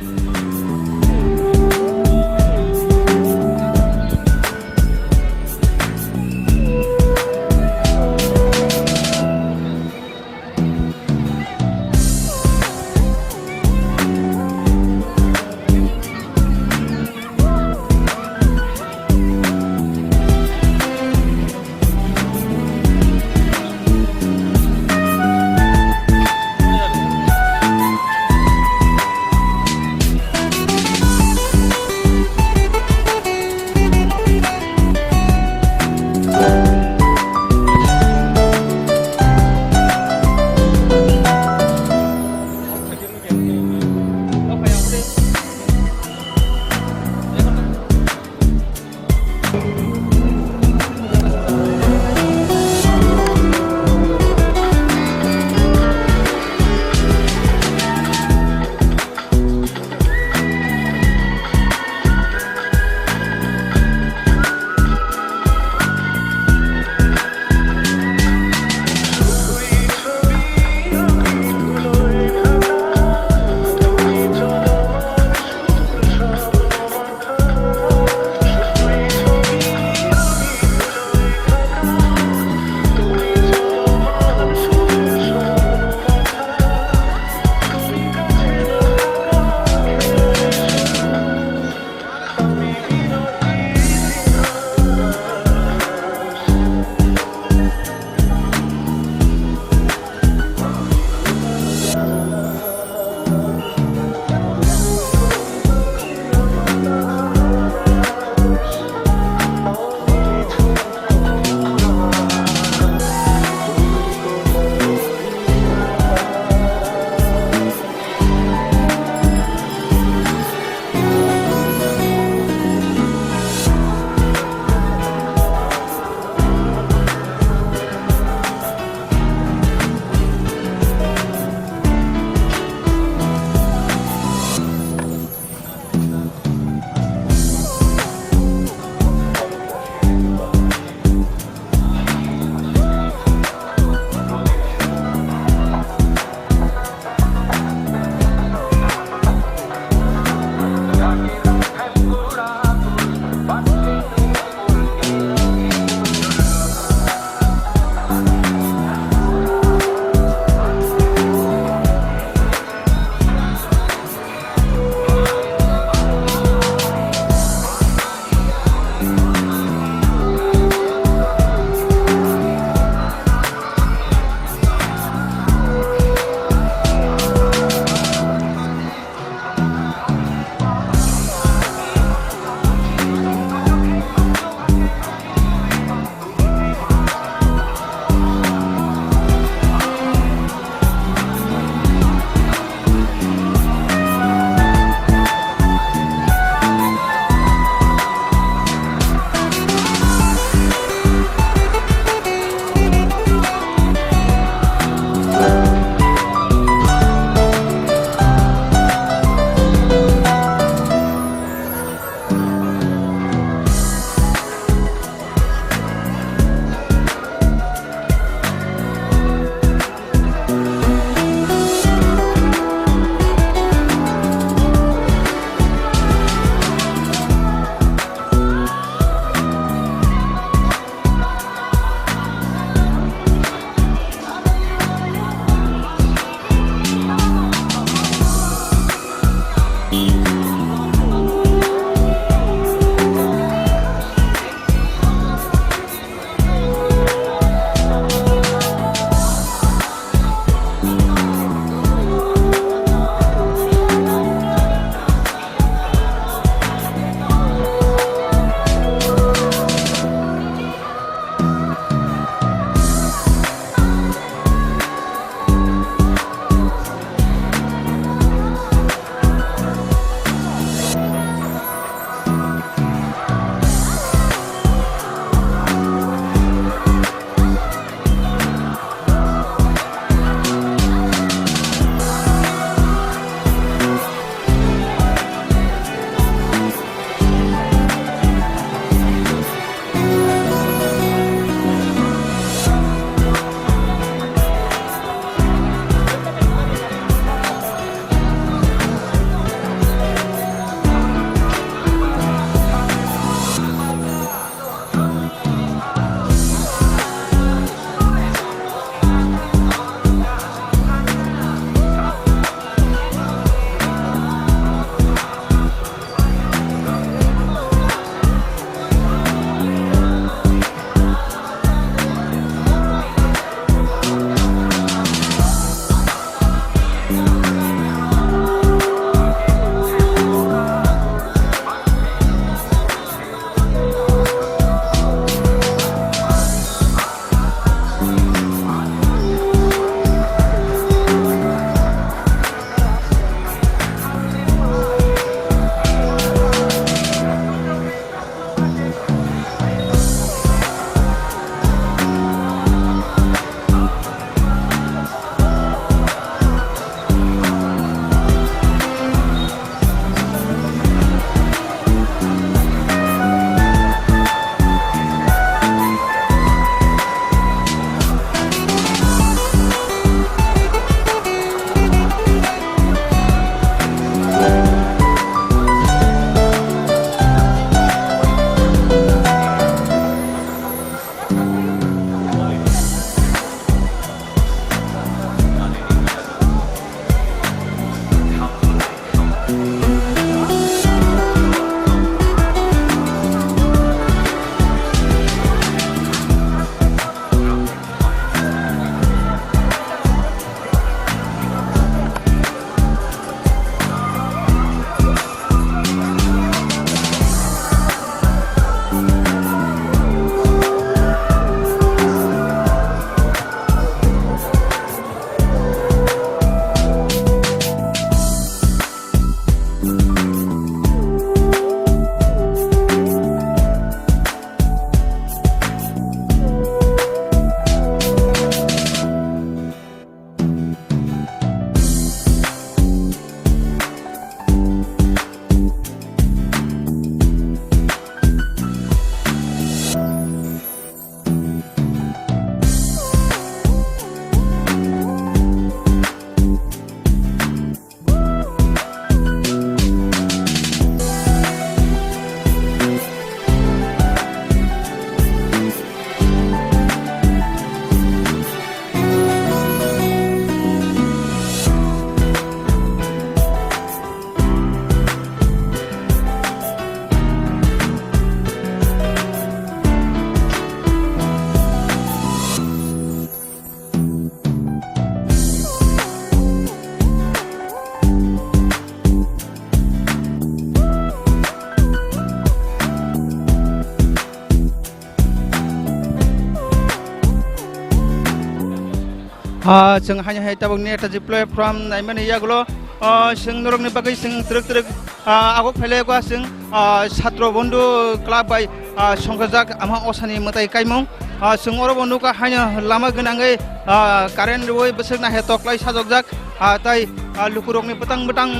Ah, chwng haino hai tabuk ni ekta je platform naimani yagulo, ah, chwng norokni bagwi chwng twrwk twrwk, ah, aguk phailai kha chwng, ah, Satro Bondhu Club bai, ah, songkajak ama osani mwtai kaimung. Ah, chwng oro bo nukha haino lama gwnangwi, ah, current rwui bwswk nahai toklai sajokjak, ah, tai, ah, lukurokni bwtang bwtang,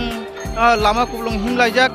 ah, lama kuplung himlaijak.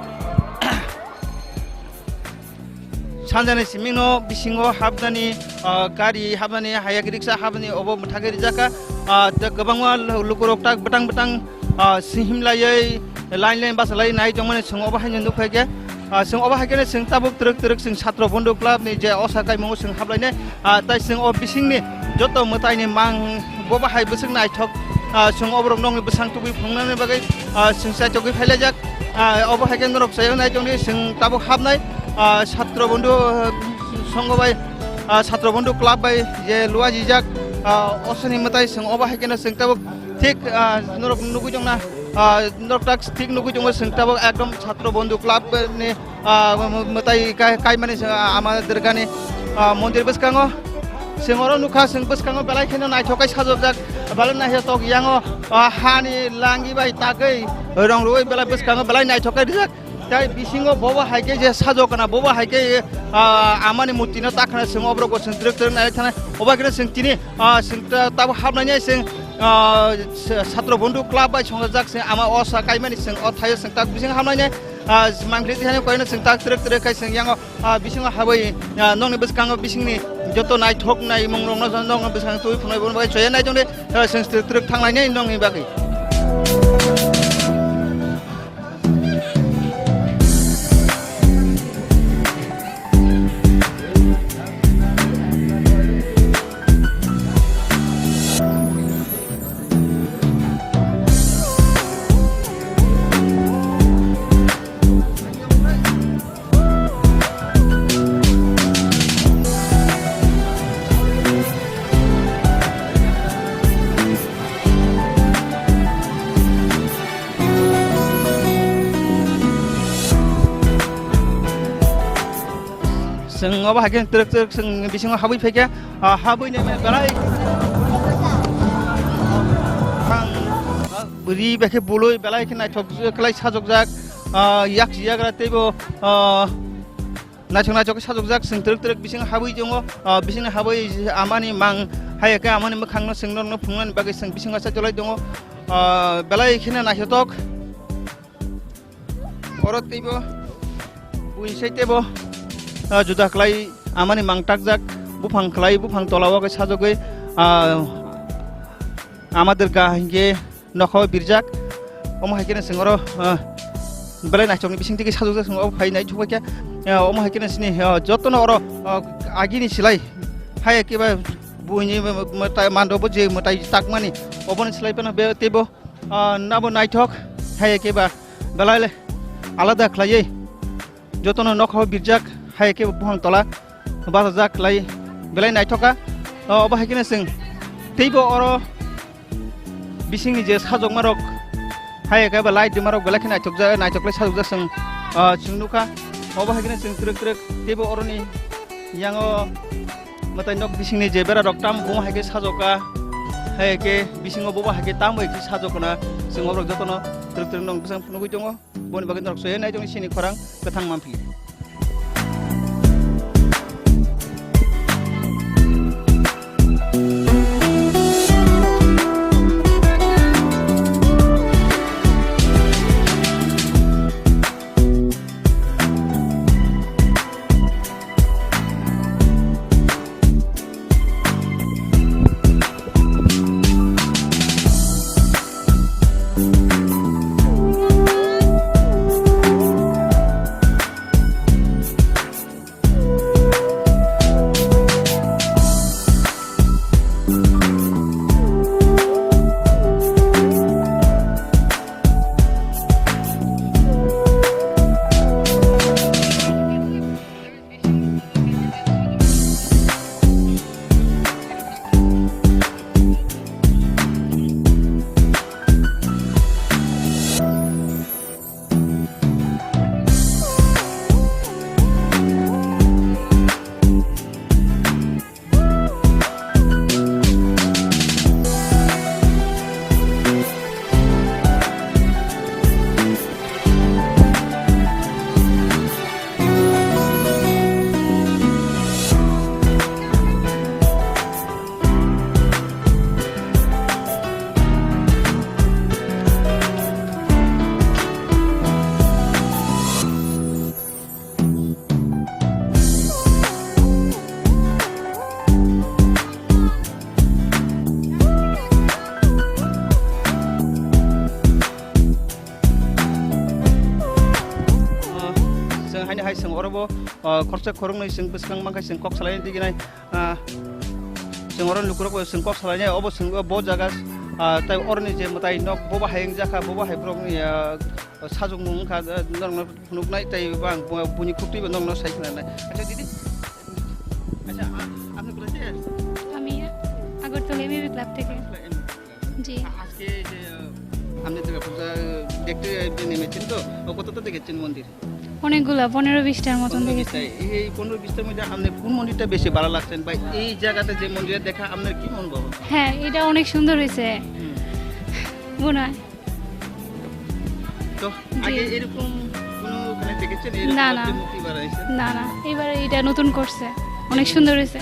Sanjani simino bisingo hapnani, ah, gari hapnani, hayak riksa hapnani obo mwthagwi rijaka. Ah, tei kwbangma lu-, lukurok tak bwtang bwtang, ah, sihim laiwi line line basa lai nai tongmani chwng obo haino nukphai khe. Ah, chwng obo hai kheno chwng tabuk twrwk twrwk chwng Satro Bondhu Club ni je osa kaimungo chwng haplainai. Ah, tai chwng o bisingni joto mwtaini mang bo bahai bwswk naithok, ah, chwng oborok nokni bwsang tubui phunuknani bagwi, ah, chwng chaitokgwi phailaijak. Ah, obo hai khe norok chayunai tongdi, chwng tabuk hapnai, ah, Satro Bondhu, ah, songho bai, ah, Satro Bondhu Club bai je luajijak, ah, osoni mwtai chwng obo hai kheno chwng tabuk thik, ah, norok nugui tongna, ah, norok tak thik nugui tongo, chwng tabuk ekdom Satro Bondhu Club ni ah, mo-, mo-, mwtai kai-, kaimani se, ah, ama Durgani, ah, mondir bwskango. Chwng oro nukha, chwng bwskango belai kheno naithok khe sajokjak, belai naithok yango, ah, hani langi bai tagwi rong rwui belai bwskango belai naithok khe rijak. Tai bisingo bobo hai khe je sajok kana, bobo hai khe, ah, amani murti no ta khana chwng oborok bo chwng twrwk twrwk nai thana. Obo hai kheno chwng tini, ah, chwng ta-, tabuk hapnai nai chwng, ah, sa-, Satro Bondhu Club bai songjak chwng ama osa kaimani chwng o thaio chwng tak bising hapnai nai. Ah, mangpili tihani koino chwng tak twrwk twrwk khai chwng yango, ah, bisingo habwi, ah, nokni bwskango bisingni joto naithok naimung rokno nokni bwskango twi phunai bo bai choya nai tongde, ah, chwng twrwk twrwk thanglainai nokni bagwi. Chwng obo hai khe twrwk twrwk chwng bisingo habwi phaikha, ah, habwi nai mani belai bwrwi bai khe bului belai khe naithok kwlai sajokjak, ah, yak yagra teibo, ah, naithok naithok khe sajokjak chwng twrwk twrwk bisingo habwi tongo, ah, bisingo habwi amani mang hai khe amani mwkhangno chwng norokno phunuknani bagwi chwng bisingo achai cholai tongo, ah, belai kheno naithotok. Oro teibo buini sai teibo, ah, juda khlai amani mang takjak buphang khlai buphang tola o khe sajagwi, ah, amader ga hinkhe nokho birjak. Omo hai kheno chwng oro, ah, belai naithokni bising tigi sajokjak chwng obo phai naithok khe, ah, omo hai kheno chini, ah, jotono oro, ah, agini silai hai khe ba buini mwtai mando bo je mwtai takmani oboni silai phano be teibo ah, nabo naithok hai khe ba belai le alada khlaiwi jotono nokha o birjak hai khe buphang tola bachajak khlai belai naithok kha. Ah, obo hai kheno chwng teibo oro bisingni je sajokma rok hai khe ba light rwma rok belai khe naithokjak, naithok khlai sajokjak chwng, ah, chwng nukha. Obo hai kheno chwng twrwk twrwk teibo oroni yango mwtai nok bisingni je bera rok tam bo hai khe sajokha, hai khe bisingo bobo hai khe tam bai khe sajokna chwng oborok jotono twrwk twrwk nong bwsang phunugwi tongo. Boni bagwi norok soya nai tongni sini khorang kwthang manphi. Hai chwng oro bo, ah, khorsa khoroknwi chwng bwskang mankha chwng kok salaini diginai, ah, chwng oro lukurok bo chwng kok salainai obo chwng bo jaga, ah, tai oroni je mwtai nok bobo hai wngjakha, bobo hai borokni, ah, sajwkmung wngkha, ah, norokno phunuknai tei bang bo-, buini khuktwi bo norokno sai khwnanai. Acha didi, acha, ah, apni kula se? আমি আগরতলা এমবিবি ক্লাব থেকে। জি। আ-, আজকে যে, আহ, আপনি দুর্গাপূজা দেখতে নেমেছেন তো, ও কতটা দেখেছেন মন্দির? অনেকগুলা, পনেরো বিশটার মতন পনেরো দেখেছি। বিশটা। এই, এই পনেরো বিশটার মধ্যে আপনার কোন মন্দিরটা বেশি ভালো লাগছেন বা এই জায়গাতে যে মন্দিরে দেখা আপনার কি অনুভব হচ্ছে? হ্যাঁ, এটা অনেক সুন্দর হয়েছে। হুম। মনে হয়। তো জি। আগে এরকম কোনো ওখানে দেখেছেন? এরকম না, না। একটা মূর্তি বানাইছে? না, না। এবার এটা নতুন করছে। অনেক সুন্দর হয়েছে।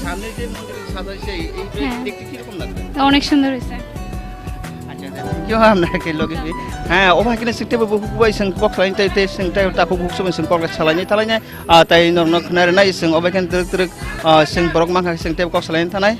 সামনে যে মন্দির সাজাইছে, এই হ্যাঁ। দেখতে কিরকম লাগছে? অনেক সুন্দর হয়েছে। আচ্ছা, আচ্ছা। কেউ আপনাকে লগে কি? হ্যাঁ, ওবা কিনা সিটে বু-, বু-, বু-, বু-, sing kok salain tei, tei sing tei takhuk buk sumai sing kok salaini thalaini, ah, tei norokno khna rwnai sing oba khe twrwk twrwk, ah, sing borok mankha sing tei kok salaini thanai.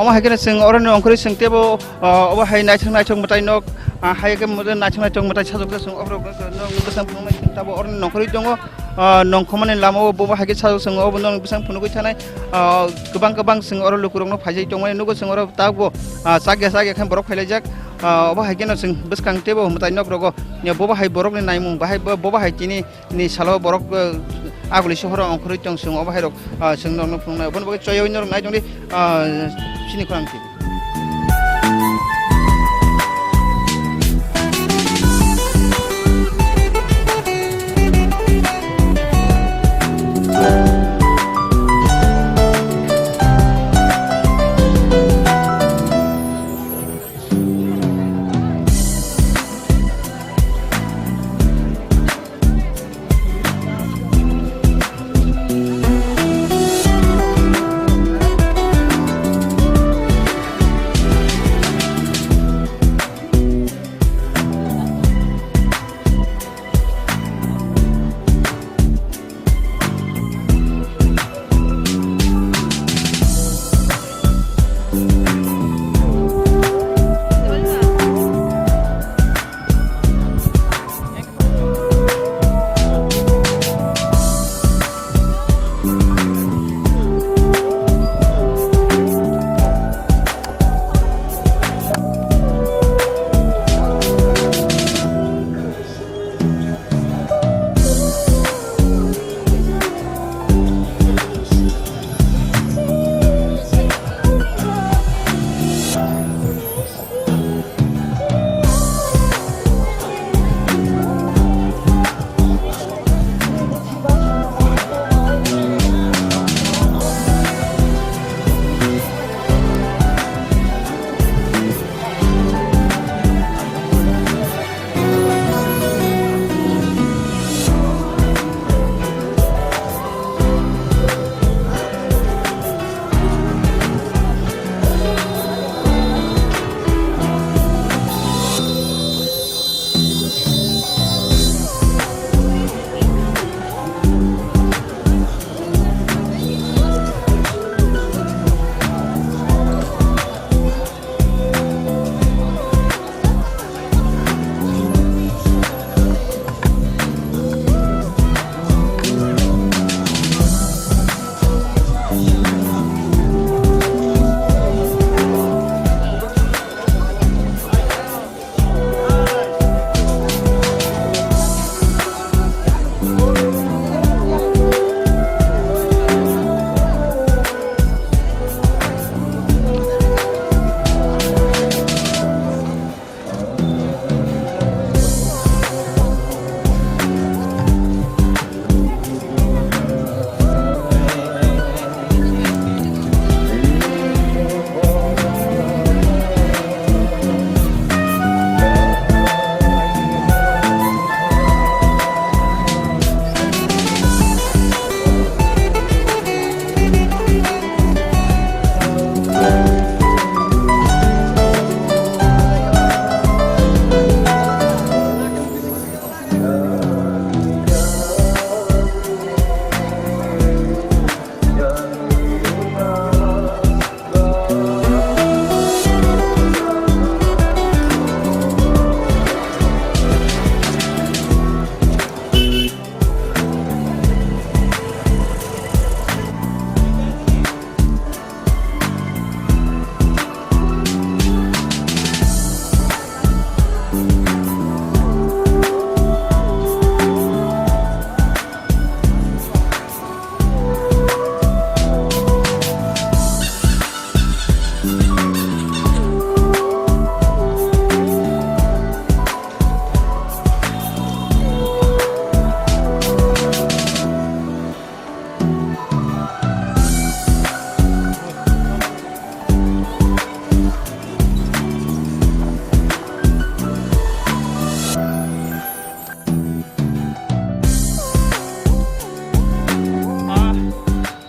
Omo hai kheno chwng oroni ongkhorwi chwng teibo, ah, obo hai naithok naithok mwtai nok, ah, hai khe mwtai naithok naithok mwtai sajokjak chwng oborok bwsang phunuknai chwng tabuk oroni nongkhorwi tongo. Ah, nongkhormani lama o bobo hai khe sajok chwng obo norok bwsang phunugwi thanai. Ah, kwbang kwbang chwng oro lukurokno phaijak tongmani nugo chwng oro tabuk bo, ah, chakya chakya khe borok phailaijak. Ah, obo hai kheno chwng bwskang teibo mwtai nok rogo, bobo hai borokni naimung bahai bo-, bobo hai tini ni salo borok, eh, aguli sohoro ongkhorwi tong chwng obo hairok, ah, chwng norokno phunuknai. Oboni bagwi choyoi norok nai tongdi, ah, chini khorang T V.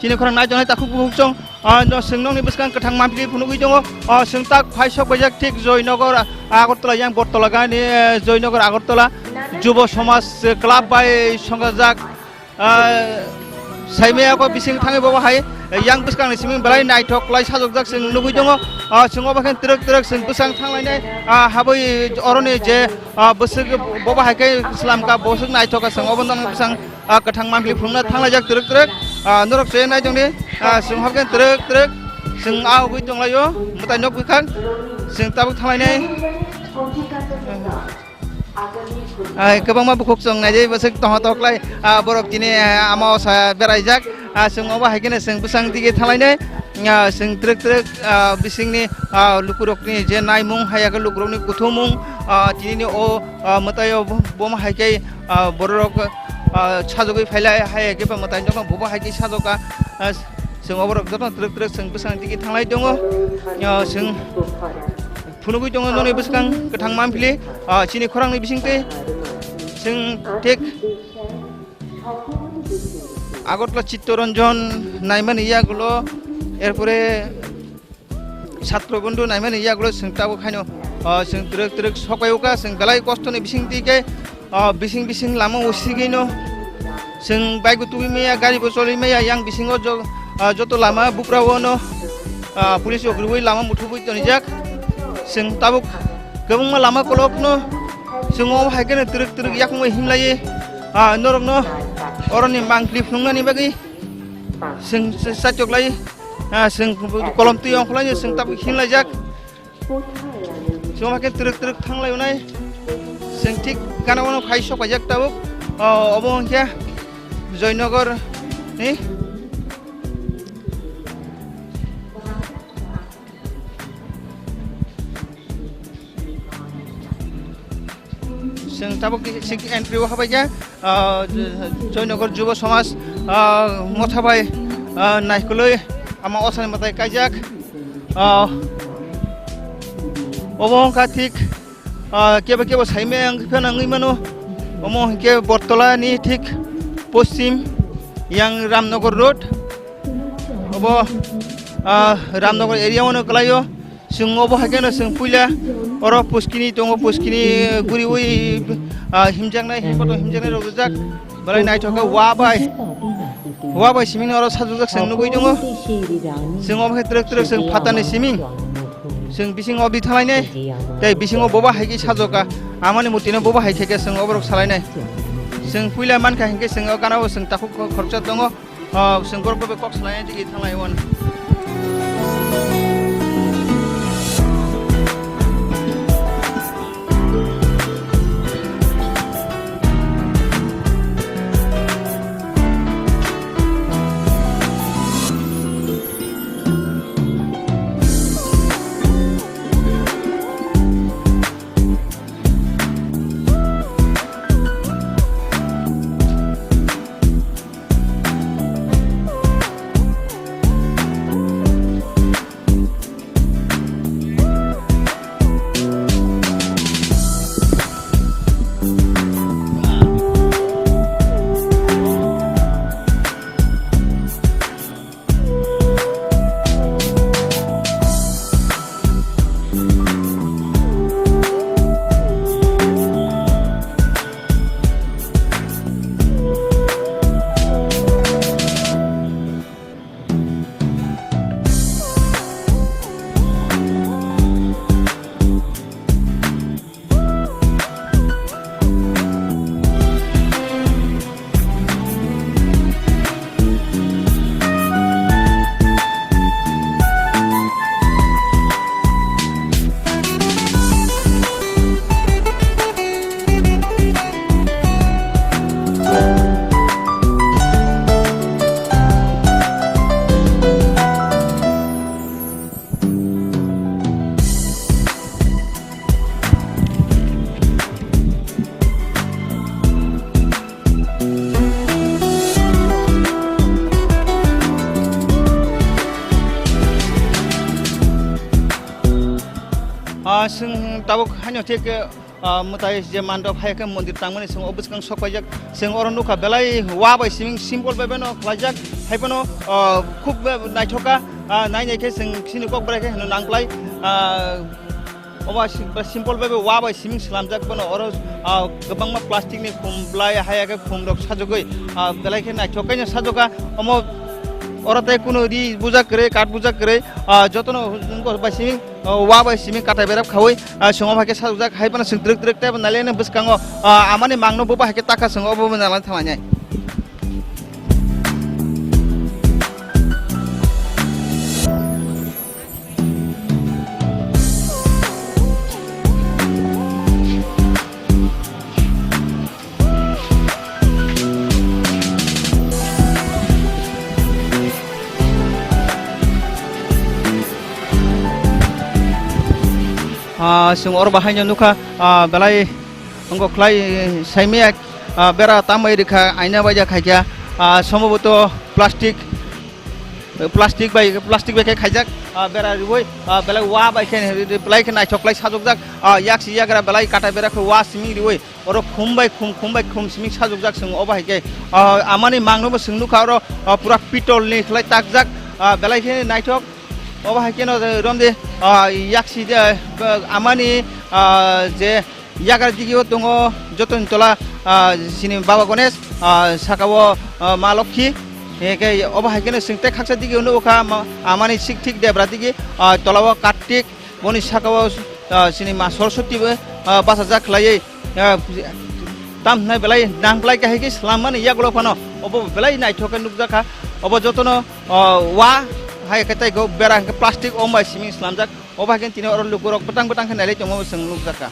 Chini khorang nai tongnai takhuk bukhuk chwng, ah, no, chwng nokni bwskang kwthang mampli phunugwi tongo. Ah, chwng tak phai sok baijak thik Joynagar, ah, Agartala yang Bortola gani, eh, Joynagar Agartala Jubo Samaj, eh, Club bai songajak, ah, saimaya ko bising thangwi bobo hai, eh, yang bwskangni siming belai naithok lai sajokjak chwng nugwi tongo. Ah, chwng obo khe twrwk twrwk chwng bwsang thanglainai, ah, habwi oroni je, ah, bwswk bobo hai khe slamka bwswk naithok ka chwng obo nokni bwsang ah, kwthang mampli phunukna thanglaijak twrwk twrwk. Ah, norok chaya nai tongdi. Ah, chwng hapkhe twrwk twrwk. Chwng ah ugwi tonglaio. Mwtai nok bwkhak. Chwng tabuk thanglainai. Ah, kwbangma bukhuk chwng naidi bwswk tongthok lai. Ah, borok tini, ah, ama osa beraijak. Ah, chwng obo hai kheno chwng bwsang dige thanglainai. Ah, chwng twrwk twrwk, ah, bisingni, ah, lukurokni je naimung hai khe lukurokni kuthumung, ah, tinini o, ah, mwtaio bo, bo hai khe, ah, bororok, ah, sajagwi phailai, hai khe ba mwtai nokno bubo hai khe sajokha, ah, chwng oborok jotono twrwk twrwk chwng bwskango tigi thanglai tongo, ah, chwng phunugwi tongo nokni bwskang kwthang mampli, ah, chini khorangni bisingtwi chwng thik Agartala Chittaranjan naimani yagulo, erpore Satro Bondhu naimani yagulo chwng tabuk haino, ah, chwng twrwk twrwk sokpaiwkha, chwng belai kostoni bising twi khe, ah, bising bising lama o sigino chwng bike bo tubui maya, gari bo choli maya, yang bisingo jo-, ah, joto lama buprao no, ah, police rok rwui lama muthubui tonijak. Chwng tabuk kwbangma lama kolokno chwng o hai kheno twrwk twrwk yakungwi himlaiwi, ah, norokno oroni mangpli phunuknani bagwi. Chwng, chwng saichok lai, ah, chwng kolom twi ongkholai chwng tabuk hinlaijak. Chwng hakhe twrwk twrwk thanglai unai. Chwng thik gana uano phai sok paijak tabuk. Oh, obo hwnkhe Joynagar ni. Chwng tabuk sik entry o habaikha, ah, Joynagar Jubo Samaj, ah, motha bai, ah, naikolwi ama osani mwtai kaijak. Ah, obo wngkha thik, ah, kebo kebo saimaya wngwi phano wngwi mano. Omo hinkhe Bortola ni thik poschim yang Ramnagar Road. Obo, ah, Ramnagar area o no kwlaio. Chwng obo hai kheno chwng puila oro puskini tongo, puskini guriwi, ah, himjaknai, himjaknai rok rijak. Belai naithok khe wa bai, wa bai siming oro sajokjak chwng nugwi tongo. Chwng obo khe twrwk twrwk chwng phatani siming. Chwng bising obi thalainai. Tei bisingo boba hai khe sajokha. Amani murtino boba hai khe khe chwng oborok salainai. Chwng puila mankha hinkhe chwng o gana o chwng takhuk khoroksa tongo. Ah, chwng borok bai kok salai tigi thanglai wano. Ah, chwng tabuk haino thik, eh, ah, mwtai je mandop hai khe mondir tangmani chwng o bwskang sok paijak. Chwng oro nukha belai wa bai siming simple bai bai no khlaijak. Hai phano, ah, khub naithok kha, ah, nai nai khe chwng chini kok bwrai khe hino nang klai, ah, Omo si-, simple bai bai wa bai siming slamjak bono oro, ah, kwbangma plastic ni khum blai hai khe khum rok sajagwi, ah, belai khe naithok khe sajokha. Omo oro tei kunu ri bujak kwrwi, kath bujak kwrwi, ah, jotono bai siming, ah, wa bai siming katai berap khawi, ah, chwng omo hai khe sajokjak hai phano chwng twrwk twrwk tei bo nai le bwskango, ah, amani mangno bo bai hai khe taka chwng obo bo nai thanglainai. Ah, chwng oro bahaino nukha, ah, belai wngkok khlai, eh, saimaya, ah, bera tambai rikha, aina baija khaikha, ah, somboboto plastic, plastic bai, plastic bai khe khaijak, ah, bera riwi, ah, belai wa bai khe, belai khe naithok khlai sajokjak, ah, yaksi yagra belai kata bera khe wa siming riwi, oro khum bai khum, khum bai khum siming sajokjak chwng obo hai khe, ah, amani mangno bo chwng nukha oro, ah, pura pitol ni khlai takjak, ah, belai khe naithok. Obo hai kheno romdi, ah, yaksi de, ah, amani, ah, je yagra digio tongo jotoni tola, ah, chini Baba Ganesh, ah, sakao, ah, Ma Lokhi. Eke obo hai kheno chwng tei khaksa digio nukha ma-, amani sik thik debra digi, ah, tolao Kartik, boni sakao, ah, chini Ma Saraswati bo, ah, bachajak khlaiwi. Ah, tam hwnai belai nang belai kahai khe slam mani yagulo phano obo belai naithok khe nukjakha. Obo jotono, ah, wa hai khe tei go bera hwnkhe plastic om bai siming slamjak. Obo hai khe tini oro lukurok bwtang bwtang khe nailai tongma bo chwng nukjakha.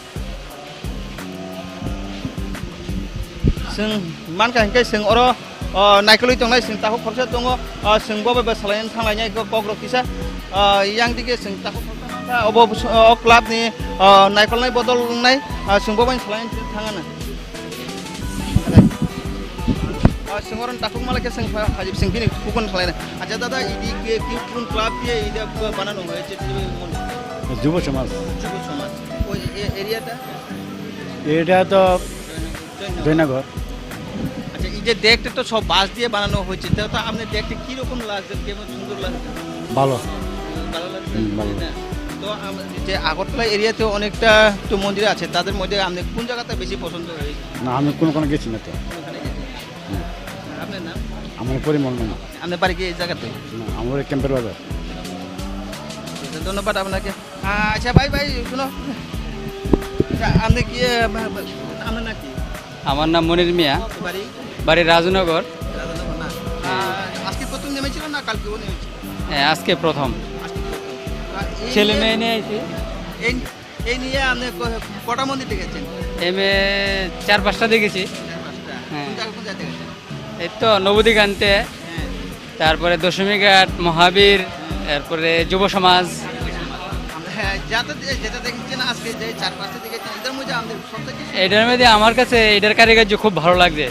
Chwng mankha hwnkhe chwng oro, o, naikolwi tongnai chwng takhuk khoroksa tongo, o, chwng bo bai salaini thanglainai kok rok kisa, o, yang dige chwng takhuk khoroksa mankha, obo, o, club ni, o, naikolnai bodol wngnai, o, chwng bo bai salaini thangana. O, chwng oro takhuk malai khe chwng pha-, phajip chwng bini khukun salaina. Acha dada, idi ke ki kun club diye ida banano hoyeche? যুব সমাজ। যুব সমাজ। ওই এ-, এরিয়াটা? এটা তো জয়নগর। আচ্ছা, এই যে ডেকটা তো সব বাঁশ দিয়ে বানানো হয়েছে, তা তো আপনি দেখতে কিরকম লাগছে, কেমন সুন্দর লাগছে? ভালো। ভালো লাগছে? হুম, ভালো। তাই না? তো আম-, যে আগরতলা এরিয়াতে অনেকটা তো মন্দির আছে, তাদের মধ্যে আপনি কোন জায়গাটা বেশি পছন্দ হয়েছে? না, আমি কোনো কোনো গেছি না তো। ওখানে গেছেন। হুম। আপনার নাম? আমার পরিমল মণ্ডল। আপনার বাড়ি কি এই জায়গাতে? না, আমার বাড়ি ক্যাম্পের বাজার। আচ্ছা, ধন্যবাদ আপনাকে। আহ, আচ্ছা ভাই, ভাই, শুনো। আচ্ছা, আপনি কি, আহ, বা-, বা-, আপনার নাম কি? আমার নাম মনির মিয়া। বাড়ি? বাড়ি রাজনগর। রাজনগর না? হ্যাঁ। আহ, আজকে প্রথম নেমেছিল না কালকেও নেমেছিল? হ্যাঁ, আজকে প্রথম। আজকে প্রথম। আহ, এই ছেলে যে মেয়ে নিয়ে আইছি। এই, এই নিয়ে আপনি ক-, কটা মন্দির দেখেছেন? এমে চার পাঁচটা দেখেছি। চার পাঁচটা। হ্যাঁ। কোন জায়গা, কোন জায়গা দেখেছেন? এই তো নবদ্বীপ আনতে, হ্যাঁ। তারপরে দশমীঘাট, মহাবীর, হ্যাঁ। এরপরে যুব সমাজ। আমরা, হ্যাঁ, যাতে দে-, যেটা দেখেছেন আজকে, যে চার পাঁচটা দেখেছেন, এটার মধ্যে আমাদের সবথেকে এটার মধ্যে আমার কাছে এটার কারিগর্য খুব ভালো লাগছে,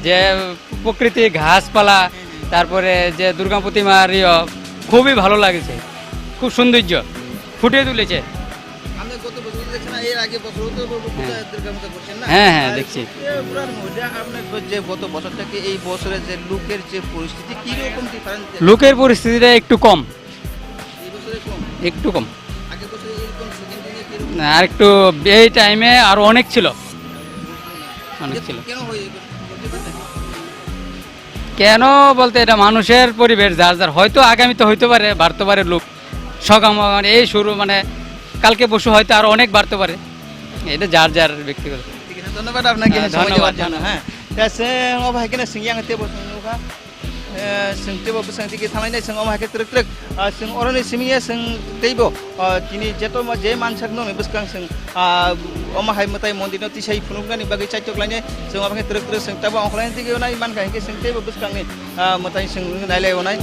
যে প্রকৃতি, গাছপালা, হ্যাঁ, হ্যাঁ। তারপরে যে দুর্গা প্রতিমার ইয়ে, খুবই ভালো লাগছে, খুব সৌন্দর্য ফুটিয়ে তুলেছে। আপনি গত বছর দেখছেন, এর আগে বছরও তো পূজা হ্যাঁ। দুর্গা পূজা করছেন না? হ্যাঁ, হ্যাঁ, আর দেখছি। ত্রিপুরার মধ্যে আপনার যে গত বছর থেকে এই বছরে যে লোকের যে পরিস্থিতি, কিরকম ডিফারেন্স দেখছেন? লোকের পরিস্থিতিটা একটু কম। এই বছরে কম? একটু কম। আগের বছরে এরকম সেকেন্ড দিনে কিরকম? না, আর একটু এই টাইমে আরো অনেক ছিল। অনেক ছিল। কেন হয় এই বছর? বলতে পারবেন? কেন বলতে এটা মানুষের পরিবেশ, যার যার হয়তো আগামীতে হইতে পারে, বাড়তে পারে লোক। সকাম মানে এই শুরু মানে কালকে পরশু হয়তো আরো অনেক বাড়তে পারে, এটা যার যার ব্যক্তিগত। ঠিক আছে, ধন্যবাদ আপনাকে হ্যাঁ, সময় দেওয়ার ধন্যবাদ, জন্য। ধন্যবাদ। হ্যাঁ, তা সে ও ভাই কেন সিংহ আঙে তেবো সঙ্গে ওখা, এ, সিং তেবো বসে দিকে থামাই নাই, সিং ও ভাই কে ত্রিক ত্রিক, আ, সিং অরণি সিমিয়ে সিং তেইবো, আ, তিনি যেত মা-, যে মানসাক নং বসকাং সিং, আ, ও মা হাই মতাই মন্দির তি সেই ফুনুক নানি বাকি চাইতো ক্লাইনে, সিং ও ভাই কে ত্রিক ত্রিক সিং তেবো অংখলাইন দিকে নাই মানকা হিকে সিং তেবো বসকাং নি, ah, mwtai chwng nailai onai.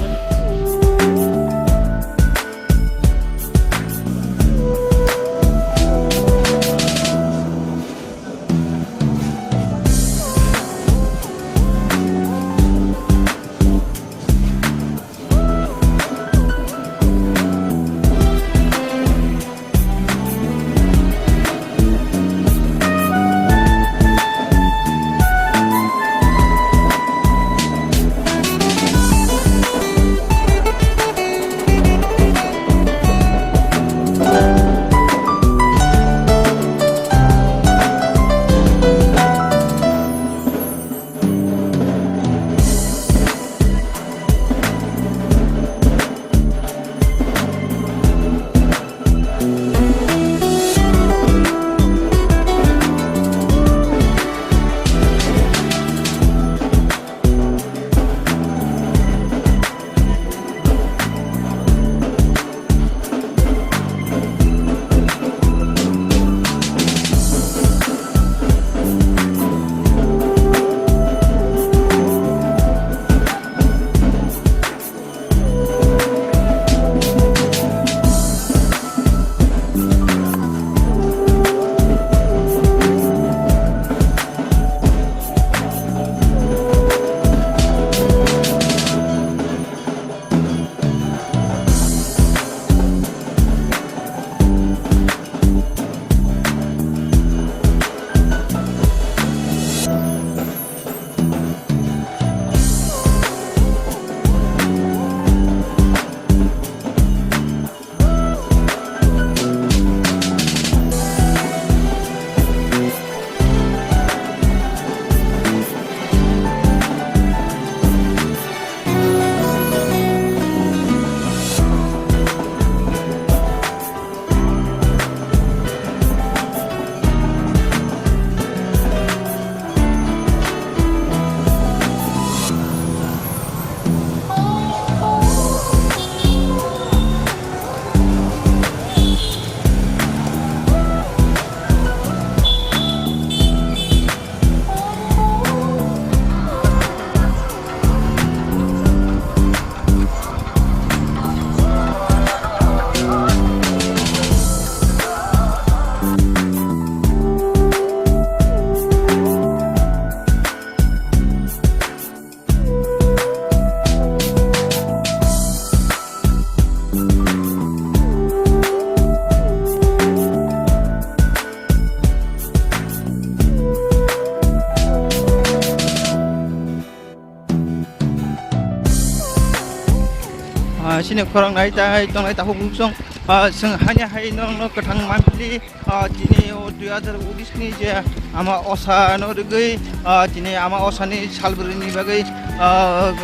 Ah, chini khorang nai tai tongnai takhuk buksong, ah, chwng haino hai nokno kwthang manpili, ah, chini o dui hazar unis ni je ama osa no rwgwi, ah, chini ama osa ni salbrwi ni bagwi, ah,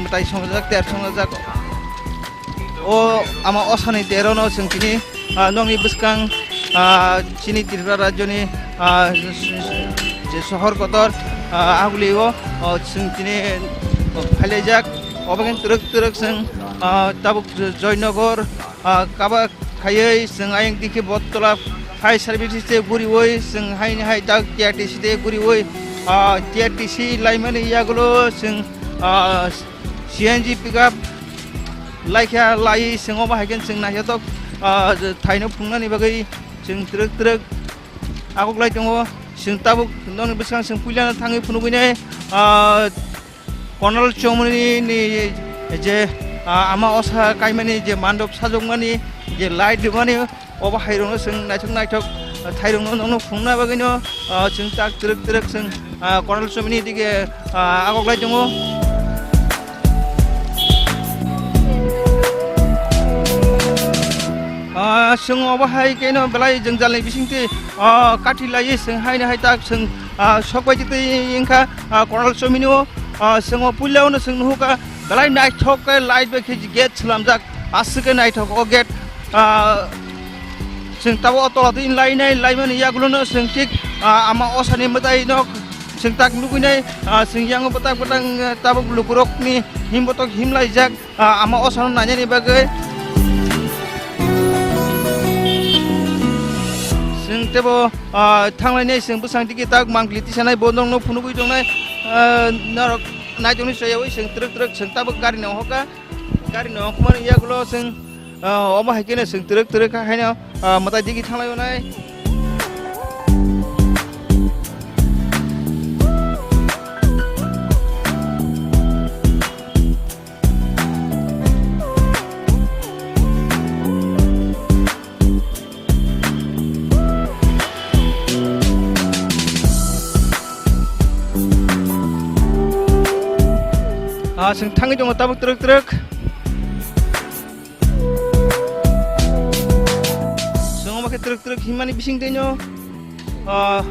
mwtai songjak, ter songjak. O ama osa ni tero no chwng chini, ah, nokni bwskang, ah, chini Tripura rajyo ni, ah, je sohor kotor, ah, Aguli o, o chwng chini phailaijak. Obo khe twrwk twrwk chwng, ah, tabuk Joynagar, ah, kaba khaiwi chwng ayang dikhe Bottola fire service te guriwi chwng haini hai tak T R T C te guriwi, ah, T R T C laimani yagulo chwng, ah, C N G pickup laikha lai chwng obo hai khe chwng naithotok, ah, thaino phunuknani bagwi chwng twrwk twrwk agoklai tongo. Chwng tabuk nokni bwskang chwng puilano thangwi phunugwi nai, ah, Konal Chomoni ni je, ah, ama osa kaimani je mandop sajokmani je light rwmani, obo hairokno chwng naithok naithok thairokno nokno phunukna bagwino, ah, chwng tak twrwk twrwk chwng, ah, Konal Chomoni dige, ah, agoklai tongo. Ah, chwng obo hai keno belai jwngjalni bisingtwi, ah, kathi laiwi chwng haino hai tak chwng, ah, sokbai twi wngkha, ah, Konal Chomini o, ah, chwng o puila o no chwng nuhukha belai naithok khe light bai khe gate swlamjak, aswk khe naithok o gate, ah, chwng tabuk o tola twi lainai laimani yagulo no chwng thik, ah, ama osani mwtai no chwng tak nugwi nai, ah, chwng yango bwtak bwtang, ah, tabuk lukurokni himbotok himlaijak. Ah, ama osano nainani bagwi chwng teibo, ah, thanglainai chwng bwsang tiki tak mangpili tisanai bo nokno phunugwi tongnai, ah, norok naitongni soyawi chwng twrwk twrwk chwng tabuk gari no hokha, gari no hokmani yagulo chwng, ah, omo hai kheno chwng twrwk twrwk kha haino, ah, mwtai digi thanglaio nai. Ah, chwng thangwi tongo tabuk twrwk twrwk. Chwng omo khe twrwk twrwk himmani bising twi no, ah,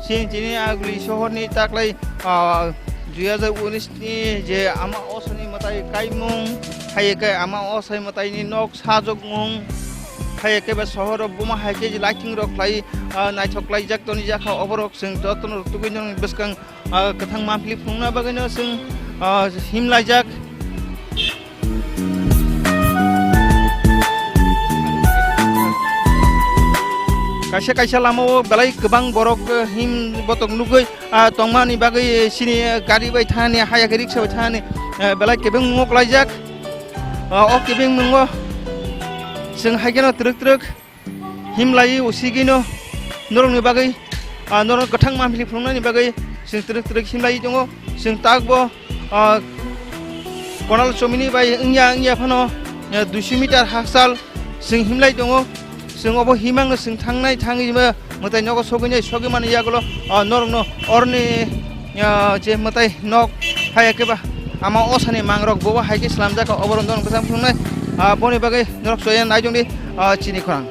chini, chini Aguli sohorni taklai, ah, dui hazar unis ni je ama osani mwtai kaimung, hai khe ama osai mwtaini nok sajokmung, hai khe ba sohoro buma hai khe lighting rok khlai, ah, naithok khlaijak toni jakha oborok chwng jotono tugwi nang bwskang, ah, kwthang mangpili phunukna bagwino chwng, ah, himlaijak. Kaisa kaisa lamao belai kwbang borok, eh, him botok nugwi, ah, tongmani bagwi chini, eh, gari bai thani, haya khe riksa bai thani, eh, belai kebeng mok laijak. Ah, o kebeng mungo chwng hai kheno twrwk twrwk himlai usigino norokni bagwi, ah, norok kwthang mangpili phunuknani bagwi chwng twrwk twrwk himlai tongo. Chwng takbo, ah, Konal Chomini bai wngya wngya phano, ah, duiso meter hakchal chwng himlai tongo. Chwng obo himangno chwng thangnai thangwi ma mwtai nogo sogwinai sogwi mani yagulo, ah, norokno oroni, ah, je mwtai nok hai khe ba ama osani mangrok bobo hai khe slamjak kha, oborok norok bwsang phunuknai, ah, boni bagwi norok soya naijongdi, ah, chini khorang.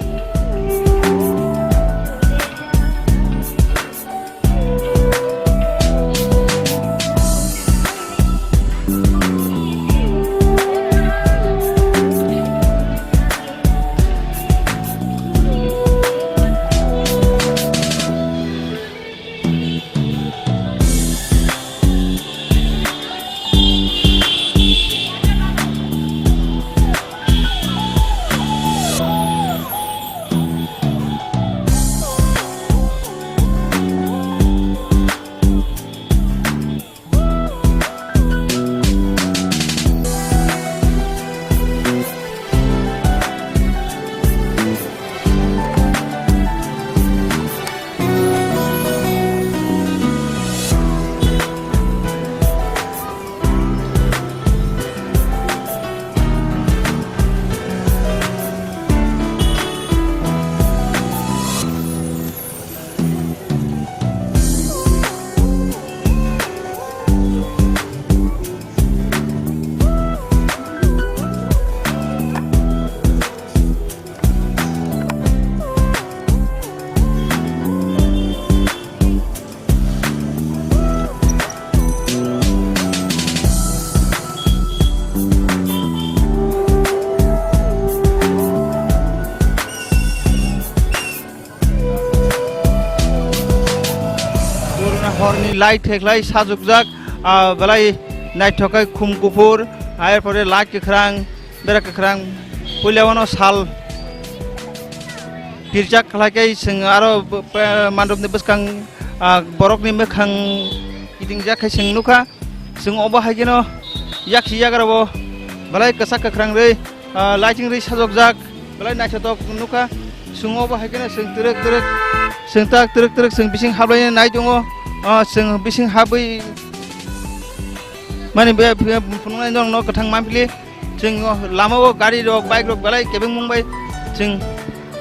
Light theklai sajokjak, ah, belai naithok khe khum kuphur, ah, er pore light kwkhwrang, bera kwkhwrang, puila wano sal pirjak khlai khe chwng aro b-, b-, mandopni bwskang, ah, borokni mwkhang kitingjak khe chwng nukha. Chwng obo hai kheno yaksi yagra bo belai kwchak kwkhwrang rwi, ah, lighting rwi sajokjak, belai naithotok nukha. Chwng obo hai kheno chwng twrwk twrwk, chwng tak twrwk twrwk chwng bising hablai nai tongo. Ah, chwng bising habwi mani be, be, phunuknai norokno kwthang manpili. Chwng lama o gari rok, bike rok belai kebeng mung bai chwng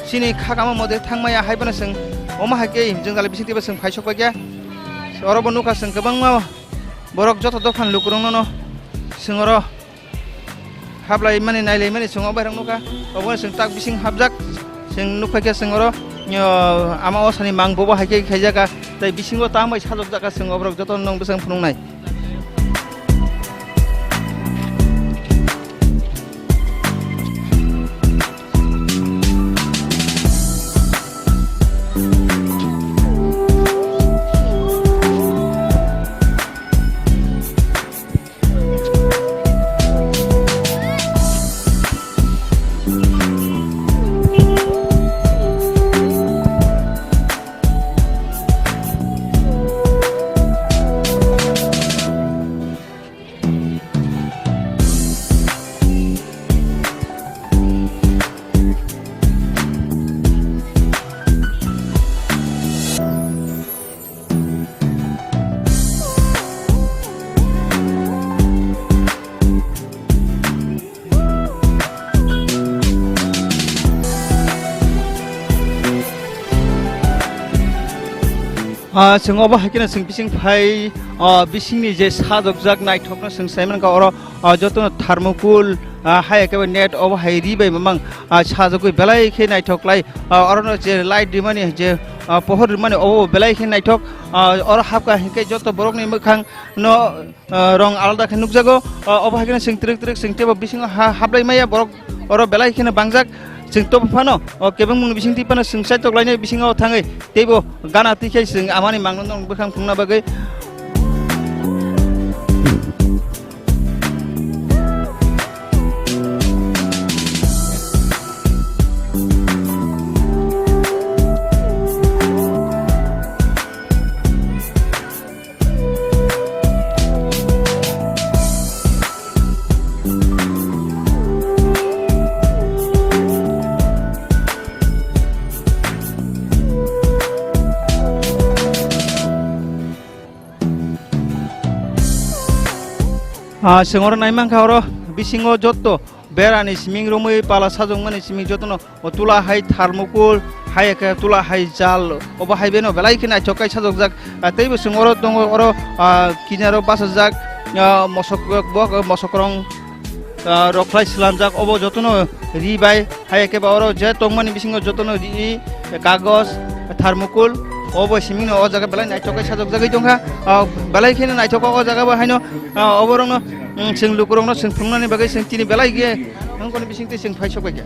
chini khakama mote thangmaya hai phano chwng omo hai khe himjwng jali bising twibo chwng phai sok bai khe. Oro bo nukha chwng kwbangma borok joto dophani lukurokno no chwng oro hablai mani, nailai mani chwng o bairok nukha. Obo chwng tak bising hapjak, chwng nukphai khe chwng oro, o, ama osani mang bobo hai khe khaijak kha, tei bisingo tamo bai sajokjak kha chwng o borok joto no bwsang phunuknai. Ah, chwng obo hai kheno chwng bising phai, ah, bisingni je sajokjak naithokno chwng sai mankha oro, ah, jotono thermocol, ah, hai khe net obo hai ri bai mamang, ah, sajagwi belai khe naithok lai, ah, orono je light rimani je, ah, pohor rimani obo belai khe naithok, ah, oro hapkha hinkhe joto borokni mwkhang no, ah, rong alada khe nukjago, ah, obo hai kheno chwng twrwk twrwk chwng teibo bisingo ha hablai maya borok oro belai kheno bangjak chwng tobo phano, o kebengmung bising twi phano chwng saitok lainai bisingo thangwi teibo gana twi khe chwng amani mangno bwkhang phunukna bagwi. Ah, chwng oro nai mankha, oro bisingo jotto berani siming romwi pala sajwkmani siming jotono o tula hai thermocol, hai khe tula hai jal, obo hai beno belai khe naithok khe sajokjak. Ah, teibo chwng oro tongo, oro, ah, kinaro bachajak, ah, mosok, bo, mosok rong, ah, rok khlai swlamjak, obo jotono ri bai, hai khe ba oro je tongmani bisingo jotono ri, kagoj, thermocol, obo siming no o jaga belai naithok khe sajokjagwi tongkha. Ah, belai kheno naithok o jaga bo haino, ah, oborokno, mm, chwng lukurokno chwng phunuknani bagwi chwng tini belai khe Nongkhorni bisingtwi chwng phai sok bai kha.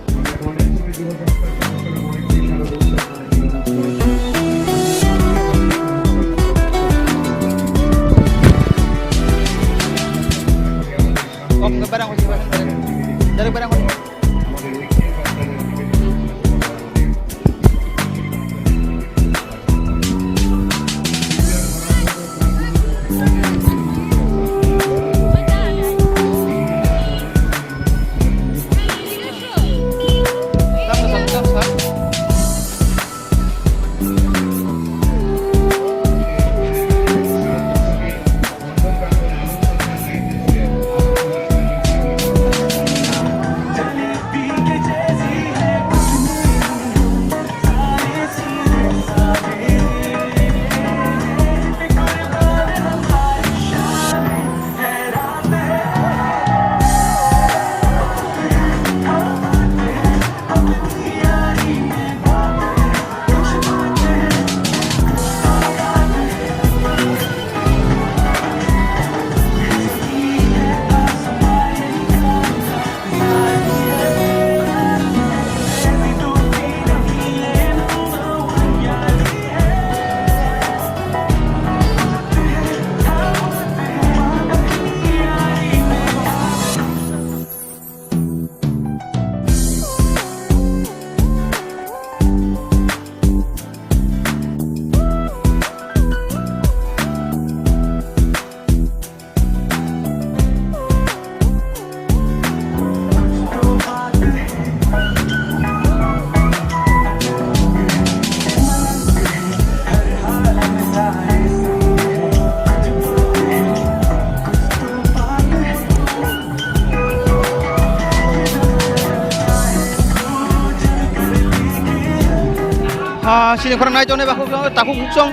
Ah, chini khorang nai tongnai bakhuk takhuk huksong.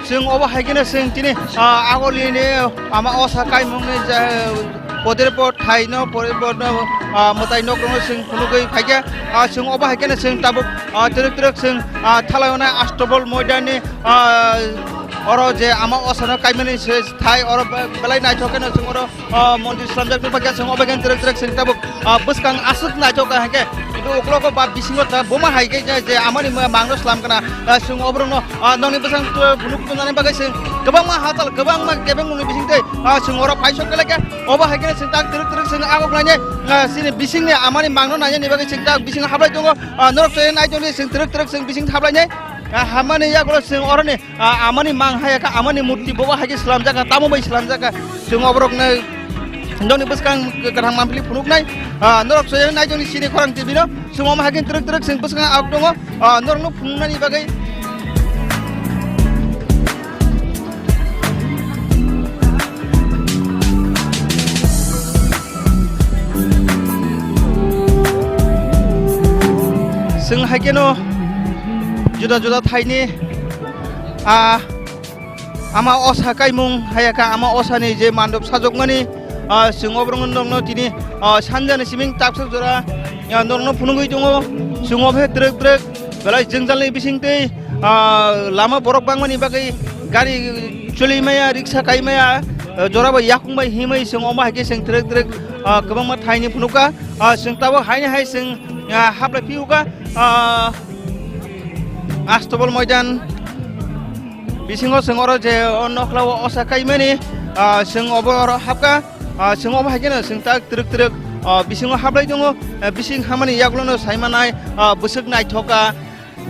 Chwng obo hai kheno chwng tini, ah, agolini ama osa kaimungni je podirbo thaino, podirbo no, ah, mwtai nok rokno chwng phunugwi phaikha. Ah, chwng obo hai kheno chwng tabuk, ah, twrwk twrwk chwng, ah, thalai onai Astobol moidani, ah, oro je ama osano kaimani se thai oro be-, belai naithok kheno chwng oro, ah, mondir slamjak nukphaikha, chwng obo hai kheno twrwk twrwk chwng tabuk, ah, bwskang aswk naithok kha hai khe. Kintu uklogo ba bisingo ta buma hai khe je, je amani ma-, mangno slam kana, ah, chwng oborokno, ah, nokni bwsang tu-, phunuk tubunani bagwi chwng kwbangma hachal, kwbangma kebengmungni bisingtwi, ah, chwng oro paisok khe laikha. Obo hai kheno chwng tak twrwk twrwk chwng agok lainai, ah, chini bisingni amani mangno nainani bagwi chwng tak bisingo hablai tongo. Ah, norok chwng nai tongdi chwng twrwk twrwk chwng bising hablai nai. Ah, hamani yagulo chwng oroni, ah, amani mang hai kha, amani murti bobo hai khe slamjak kha, tamo bai slamjak kha. Chwng oborokno nokni bwskang kwthang mampli phunuknai. Ah, norok chwng nai tongdi chini khorang T V no. Chwng omo hai khe twrwk twrwk chwng bwskang agok tongo. Ah, norokno phunuknani bagwi. Chwng hai kheno juda juda thaini, ah, ama osa kaimung hai kha, ama osani je mandop sajokmani, ah, chwng oborokno nokno tini, ah, sanjani siming taksa jora, ah, norokno phunugwi tongo. Chwng obo khe twrwk twrwk belai jwngjalni bisingtwi, ah, lama borok bangmani bagwi gari choli maya, riksa kai maya, ah, jora bai yakung bai himwi chwng omo hai khe chwng twrwk twrwk, ah, kwbangma thaini phunukha. Ah, chwng tabuk haini hai chwng, ah, hablai phiyokha, ah, Astobol moidan bisingo chwng oro je o nokla o osa kaimani, ah, chwng obo oro hapkha. Ah, chwng obo hai kheno chwng tak twrwk twrwk, ah, bisingo hablai tongo. Ah, bising hamani yagulono saimanai, ah, bwswk naithok kha.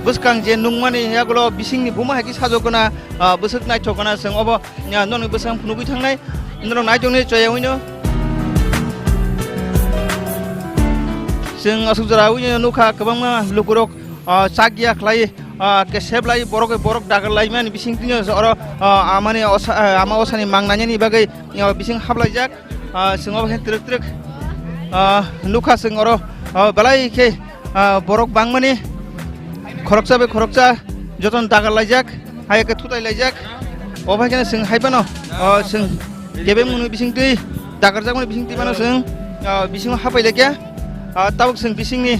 Bwskang je nukmani yagulo bisingni buma hai khe sajokgwna, ah, bwswk naithokgwna chwng obo, ah, nokni bwskang phunugwi thangnai. Norok nai tongni choyaui no. Chwng aswk jora ui nukha kwbangma lukurok, ah, chak ya khlai, ah, kesep lai borok bai borok dagar laimani bising tini oro, ah, amani osa, ah, ama osani mang nainani bagwi, ah, bising hablaijak. Ah, chwng obo khe twrwk twrwk, ah, nukha chwng oro, ah, belai khe, ah, borok bangmani khoroksa bai khoroksa jotono dagar laijak, hai khe thutai laijak. Obo hai kheno chwng hai phano, ah, chwng kebengmani bisingtwi dagarjakmani bisingtwi phano chwng, ah, bisingo hapai laikha. Ah, tabuk chwng bisingni,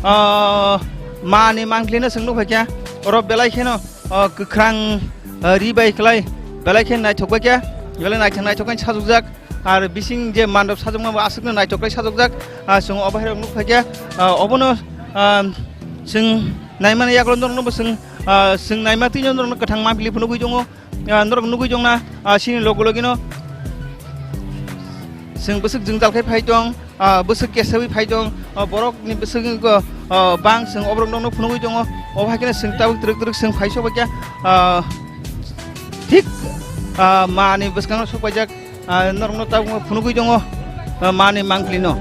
ah, mani mangklino chwng nukphaikha. Oro belai kheno, ah, kwkhrang, ah, ri bai khlai belai khe naithok bai khe, belai naithok naithok khe sajokjak. Ar bising je mandop sajokma bo aswkno naithok khe sajokjak. Ah, chwng obo hai rok nukphaikha. Ah, obono, ah, chwng naimani yagulo norokno bo chwng, ah, chwng naima twi norokno kwthang mampli phunugwi tongo. Ah, norok nugwi tongna, ah, chini logo logino chwng bwswk jwngjal khe phai tong, ah, bwswk kesaui phai tong, ah, borokni bwswk wngkha, ah, bang chwng oborok nokno phunugwi tongo. Obo hai kheno chwng tabuk twrwk twrwk chwng phai sok bai kha, ah, thik, ah, mani bwskango sok paijak. Ah, norokno tabukno phunugwi tongo, ah, mani mangpli no.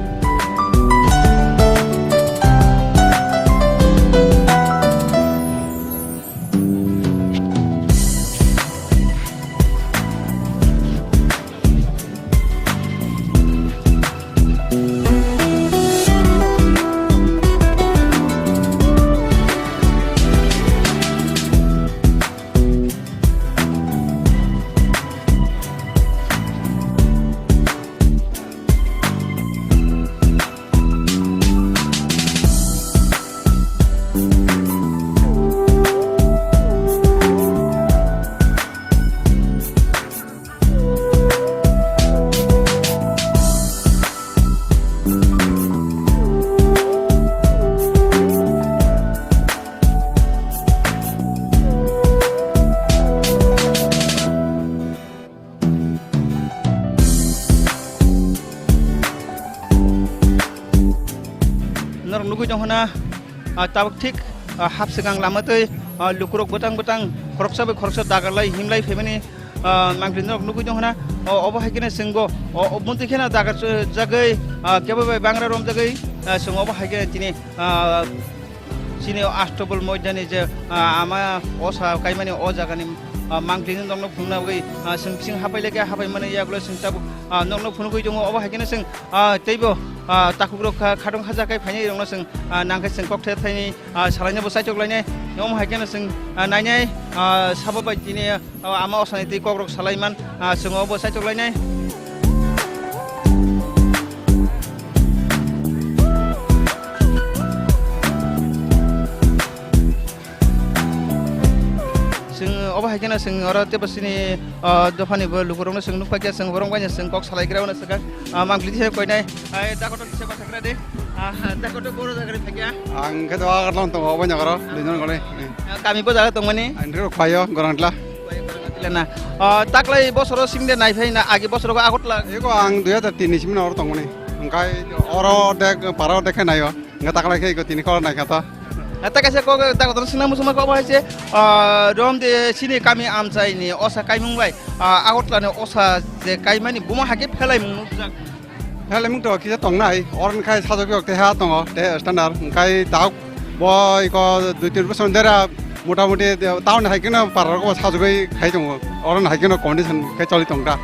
Norok nugwi tong hwna, ah, tabuk thik, ah, hapswkang lama twi, ah, lukurok bwtang bwtang khoroksa bai khoroksa dagarlai himlai phaimani, ah, mangpli norok nugwi tong hwna. O, obo hai kheno chwngbo, o, o, muntwi kheno dagar, ah, jagwi, ah, kebo bai bangra romjagwi, ah, chwng obo hai kheno tini, ah, chini o Astobol moidani je, ah, ama osa kaimani o jagani, ah, mangpli norokno phunukna bagwi, ah, chwng bising hapai laikha, hapai mani yagulo chwng tabuk, ah, norokno phunugwi tongo. Obo hai kheno chwng, ah, teibo ah, takhuk rok kha, khatong khaja khai phainai rokno chwng, ah, nang khe chwng kok the thaini, ah, salaina bo chaitok lainai. Omo hai kheno chwng, ah, nainai, ah, sabo bai tini, ah, ama osani twi kok rok salai man, ah, chwng obo chaitok lainai. Chwng obo hai kheno chwng oro teibo chini, ah, dophani bo lukurokno chwng nukphaikha, chwng borok baino chwng kok salaigra hwnwi swkang, ah, mangpili thai koinai. Ai, dakoto kisa bathakra de. Ah, dakoto boro jaga ri phaikha. Ang khe to agarlong tongo, obo nyakaro, duijon gole. Ah, kami bo jaga tongmani? Ang khe phaio, Gorangtla. Phaio, Gorangtla na. Ah, taklai bosoro singde naiphai na, agi bosoro ko Agartala? Eko ang dui hajar tin ni simi oro tongmani. Hingkai oro dek, para dek khe naio. Hingkai taklai khe eko tini koro naikha to. Ah, ta kaisa kok dakoto singna musuma ko bahai se, ah, romde chini kami amchai ni osa kaimung bai, ah, Agartala ni osa je kaimani buma hake phelai mung nukjak. Helmet to kisa tongnai, oron khai sajagwi ok teha tongo, te standard, hingkai dauk bo iko dui tin bosor dera motamuti town hai keno pararok bo sajagwi khai tongo, oron hai keno condition khe choli tongda.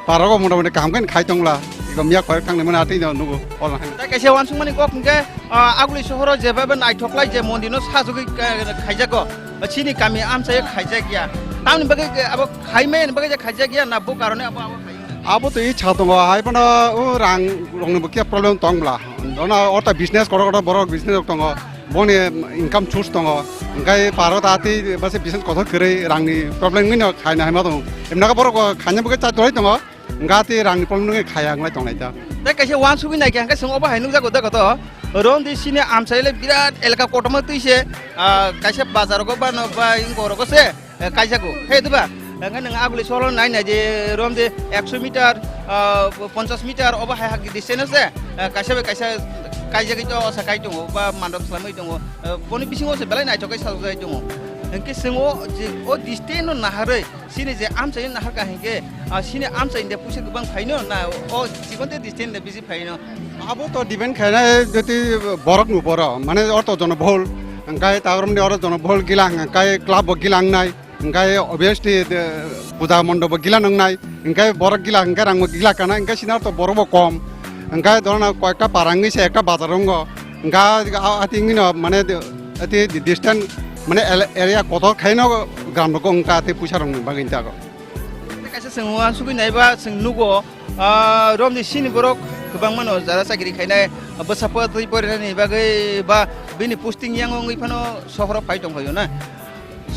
Pararok bo motamuti kaham khe khai tongla, iko miya khorek thangni mani atwi no nugo, oron hai. Tai kaisa wansukmani kok hingke, ah, Aguli sohoro jeba be naithok lai je mondir no sajagwi, eh, khaijago, chini kami amchai khaijak ya. Tamni bagwi abo khaimani bagwi je khaijak ya na bo karone abo, abo khai. Abo to icha tongo, hai phano o rang rokni bo khe problem tong bla. Ono ota business kotor kotor borok business rok tongo, boni income source tongo. Hingkai paro ta tei base business kotor kwrwi rangni problem wngwi no khaina hai ma tongo. Emna khe borok bo khaina bo khe chai tongwi tongo, hingka tei rangni problem wngwi khaya wngwi tongnai ta. Tei kaisa wansugwi naikha hingke chwng obo hai nukjago de koto. Romdi sini amchaile birat elaka kotorma twi se, ah, kaisa bazar rogo ba no ba ingkoro go se. Eh, kaijago. He, diba? Hingke nwng Aguli sohoro nai nai je, romde ekso meter, ah, ponchas meter obo hai hak distance se, eh, kaisa bai kaisa kaijagwi to osa kai tongo, ba mandok swlamwi tongo. Eh, boni bisingo se belai naithok khe sajak jai tongo. Hingke chwng o je, o distance no naharwi, chini je amchai nahar ka hingke, ah, chini amchai de puisa kwbang phaino na o chikon te distance de bisi phaino. Abo to depend khainai jodi borok no borok, mane orto jonobohul, hingke ta romni oro jonobohul gilang, hingke club bo gilang nai. Hingkai obviously, de, puja mondop bo gila nwngnai, hingkai borok gila, hingkai rang bo gila kana, hingkai sini to borok bo kom, hingkai dorona koyekta para wngwi se ekta bazar wngo, hingka a, a, ati wngwi no mane de, ati di-, distance mane ele-, area kotor khaino gram rok wngkha ati puisa rokni bagwi jago. Kaisa chwng uansugwi naiba chwng nugo, ah, romni sini borok kwbangma no jara chakri khainai, bwsa pwtwi porinani bagwi ba bini posting yang wngwi phano sohoro phai tongphaio na.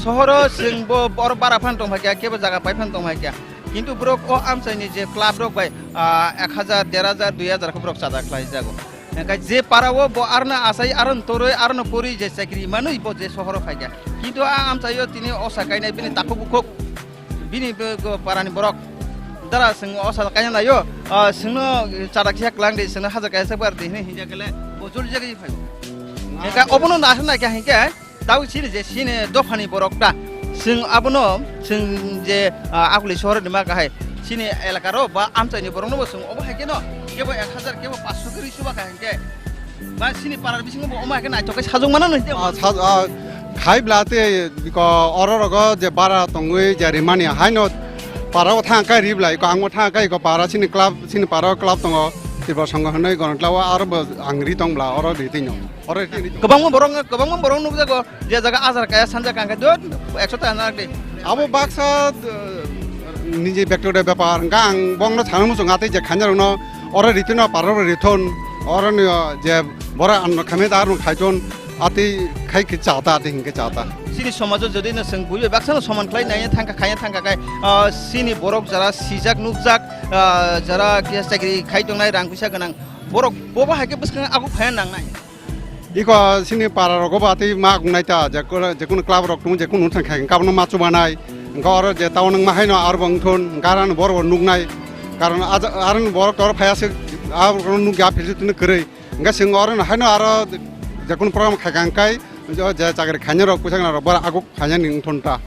Sohoro chwng bo, oro bara phan tong phaikha, kebo jaga pai phan tong phaikha. Kintu borok o amchaini je club rok bai, ah, ek hajar, der hajar, dui hajar khe borok chajak khlai jago. Hingkhe je para o bo arno achai, arno toroi, arno pori je chakri manwi bo je sohoro phaikha. Kintu a amchaio tini osa kainai bini takhuk bukhuk, bini bo, bo parani borok. Dara chwng osa kaina naio, ah, chwngno chada kisa kwlang di, chwngno hajar kaisa bar di hinwi hinjakhe le bo joli jagwi phaio. Hingkhe obono naharnai kha hingkhe, Tau chini je chini dophani borok ta, chwng abono chwng je, ah, Aguli sohorni ma kahai chini elakaro ba amchaini borokno bo chwng obo hai kheno kebo ek hajar kebo panch sho khe rwi chuba kahai hwnkhe ba chini parar bisingo bo omo hai khe naithok khe sajwk mano nw hwnkhe. Ah, sa-, ah, khai bla tei biko oro rogo je bara tongwi je rimani haino para o thang kai ri bla iko ang o thang kai iko para chini club chini para o club tongo Tripura Songho hinwi Gonotla o aro bo ang ri tong bla oro ri twi no. Oro ri twi no. Kwbangma borok, kwbangma borok nukjago, je jaga hajar kaya sanja kangkhe dot ekso taka nak de. Abo baksa, eh, niji bektigoto bepar, hwnkhe ang bongno sana muchung atwi je khainarokno oro ri twi no, pararo ri thun, oro ni, eh, je bora anno khamwi da arno khai thun, atwi khai khe cha ta, atwi hinkhe cha ta. Chini somajo jodi no chwng buibai baksa no soman khlai nai thangkha, khaina thangkha khai, ah, chini borok jara sijak nukjak, ah, jara kisa chakri khai tongnai, rang puisa gwnang, borok bobo hai khe bwskang aguk phaiya nangnai. Iko chini para rogo ba tei ma wngnai ta, je kunu, je kunu club rok tongo, je kunu wngthang khai, hwnkhe abono ma chubanai. Hwnkhe oro je tabuk nwng ma haino aro bo wngthun, hwnkhe aro ano borok bo nuknai. Karon aja-, aro ni borok tor phaiya se, abo nukya philsi tini kwrwi. Hwnkhe chwng oro no haino aro je kunu program khaikha hwnkhe, je chakri khainai rok, puisa gwnang rok, borok aguk khainani wngthun ta.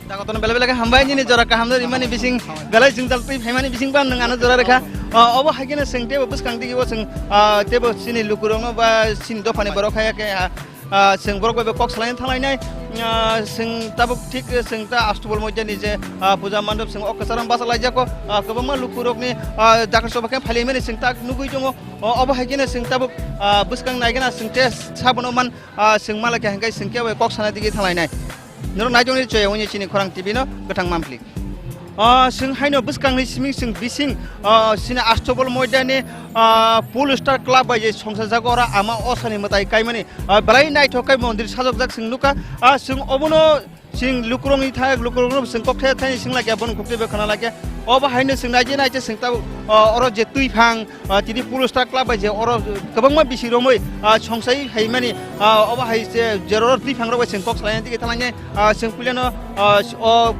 Dakotono belai belai khe hambai, nini jora kaham no rimani bising, belai jwngjal twi phaimani bising ba nwng ano jora rwkha. Ah, obo hai kheno chwng teibo bwskang digi o chwng, ah, teibo chini lukurokno ba chini dophani borok hai khe, ah, ah, chwng borok bai bo kok salaina thanglainai. Ah, chwng tabuk thik, eh, chwng ta Astobol Moidani je, ah, puja mandop chwng o kwcharo bachalaijak o, ah, kwbangma lukurokni, ah, dakar soba khe phailaimani chwng ta nugwi tongo. O, obo hai kheno chwng tabuk, ah, bwskang naigena chwng tei sabono man, ah, chwng malai khe hwnkhe chwng kebo kok sana digi thanglainai. Norok naitongni chaya wngya chini Khorang T V no kwthang mampli. Ah, chwng haino bwskangni simi chwng bising, ah, chini Astobol Moidani, ah, Pole Star Club bai je songsa jago ora ama osani mwtai kaimani, ah, belai naithok khe mondir sajokjak chwng nukha. Ah, chwng obono chwng lukurokni thai, lukurokno chwng kok thai thai sing laikya, bono kok twibo khna laikya. Obo haino chwng naije naije chwng tabuk, ah, oro je twiphang, ah, tini Pole Star Club bai je oro kwbangma bisi romwi, ah, songsai haimani, ah, obo hai je, je oro twiphang rok bai chwng kok salaina digi thalangya, ah, chwng puilano, ah, o,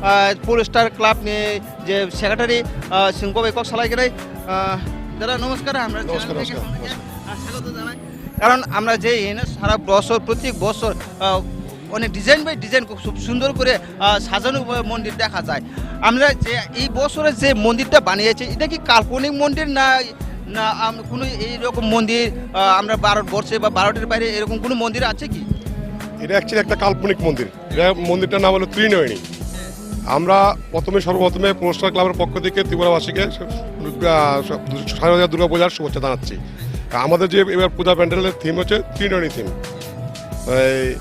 ah, Pole Star Club ni je secretary, ah, chwng bo bai kok salai gwnai. Ah, dada, namaskar, hamra channel theke namaskar, hamra namaskar. Ah, swagoto janai. Karon hamra je eno sara bosor, prottek bosor, ah, onek design bai design খুব সুন্দর করে, আহ, সাজানো ব-, মন্দির দেখা যায়। আমরা যে এই বছরে যে মন্দিরটা বানিয়েছে, এটা কি কাল্পনিক মন্দির না, না আম-, কোনো এইরকম মন্দির, আহ, আমরা ভারতবর্ষে বা ভারতের বাইরে এরকম কোনো মন্দির আছে কি? এটা actually একটা কাল্পনিক মন্দির। এটা মন্দিরটার নাম হলো ত্রিনয়নী। আমরা প্রথমে সর্বপ্রথমে পোস্টার ক্লাবের পক্ষ থেকে ত্রিপুরাবাসীকে, আহ, সব, সারা দুর্গা পূজার শুভেচ্ছা জানাচ্ছি। আমাদের যে এবার পূজা প্যান্ডেলের থিম হচ্ছে ত্রিনয়নী থিম। এই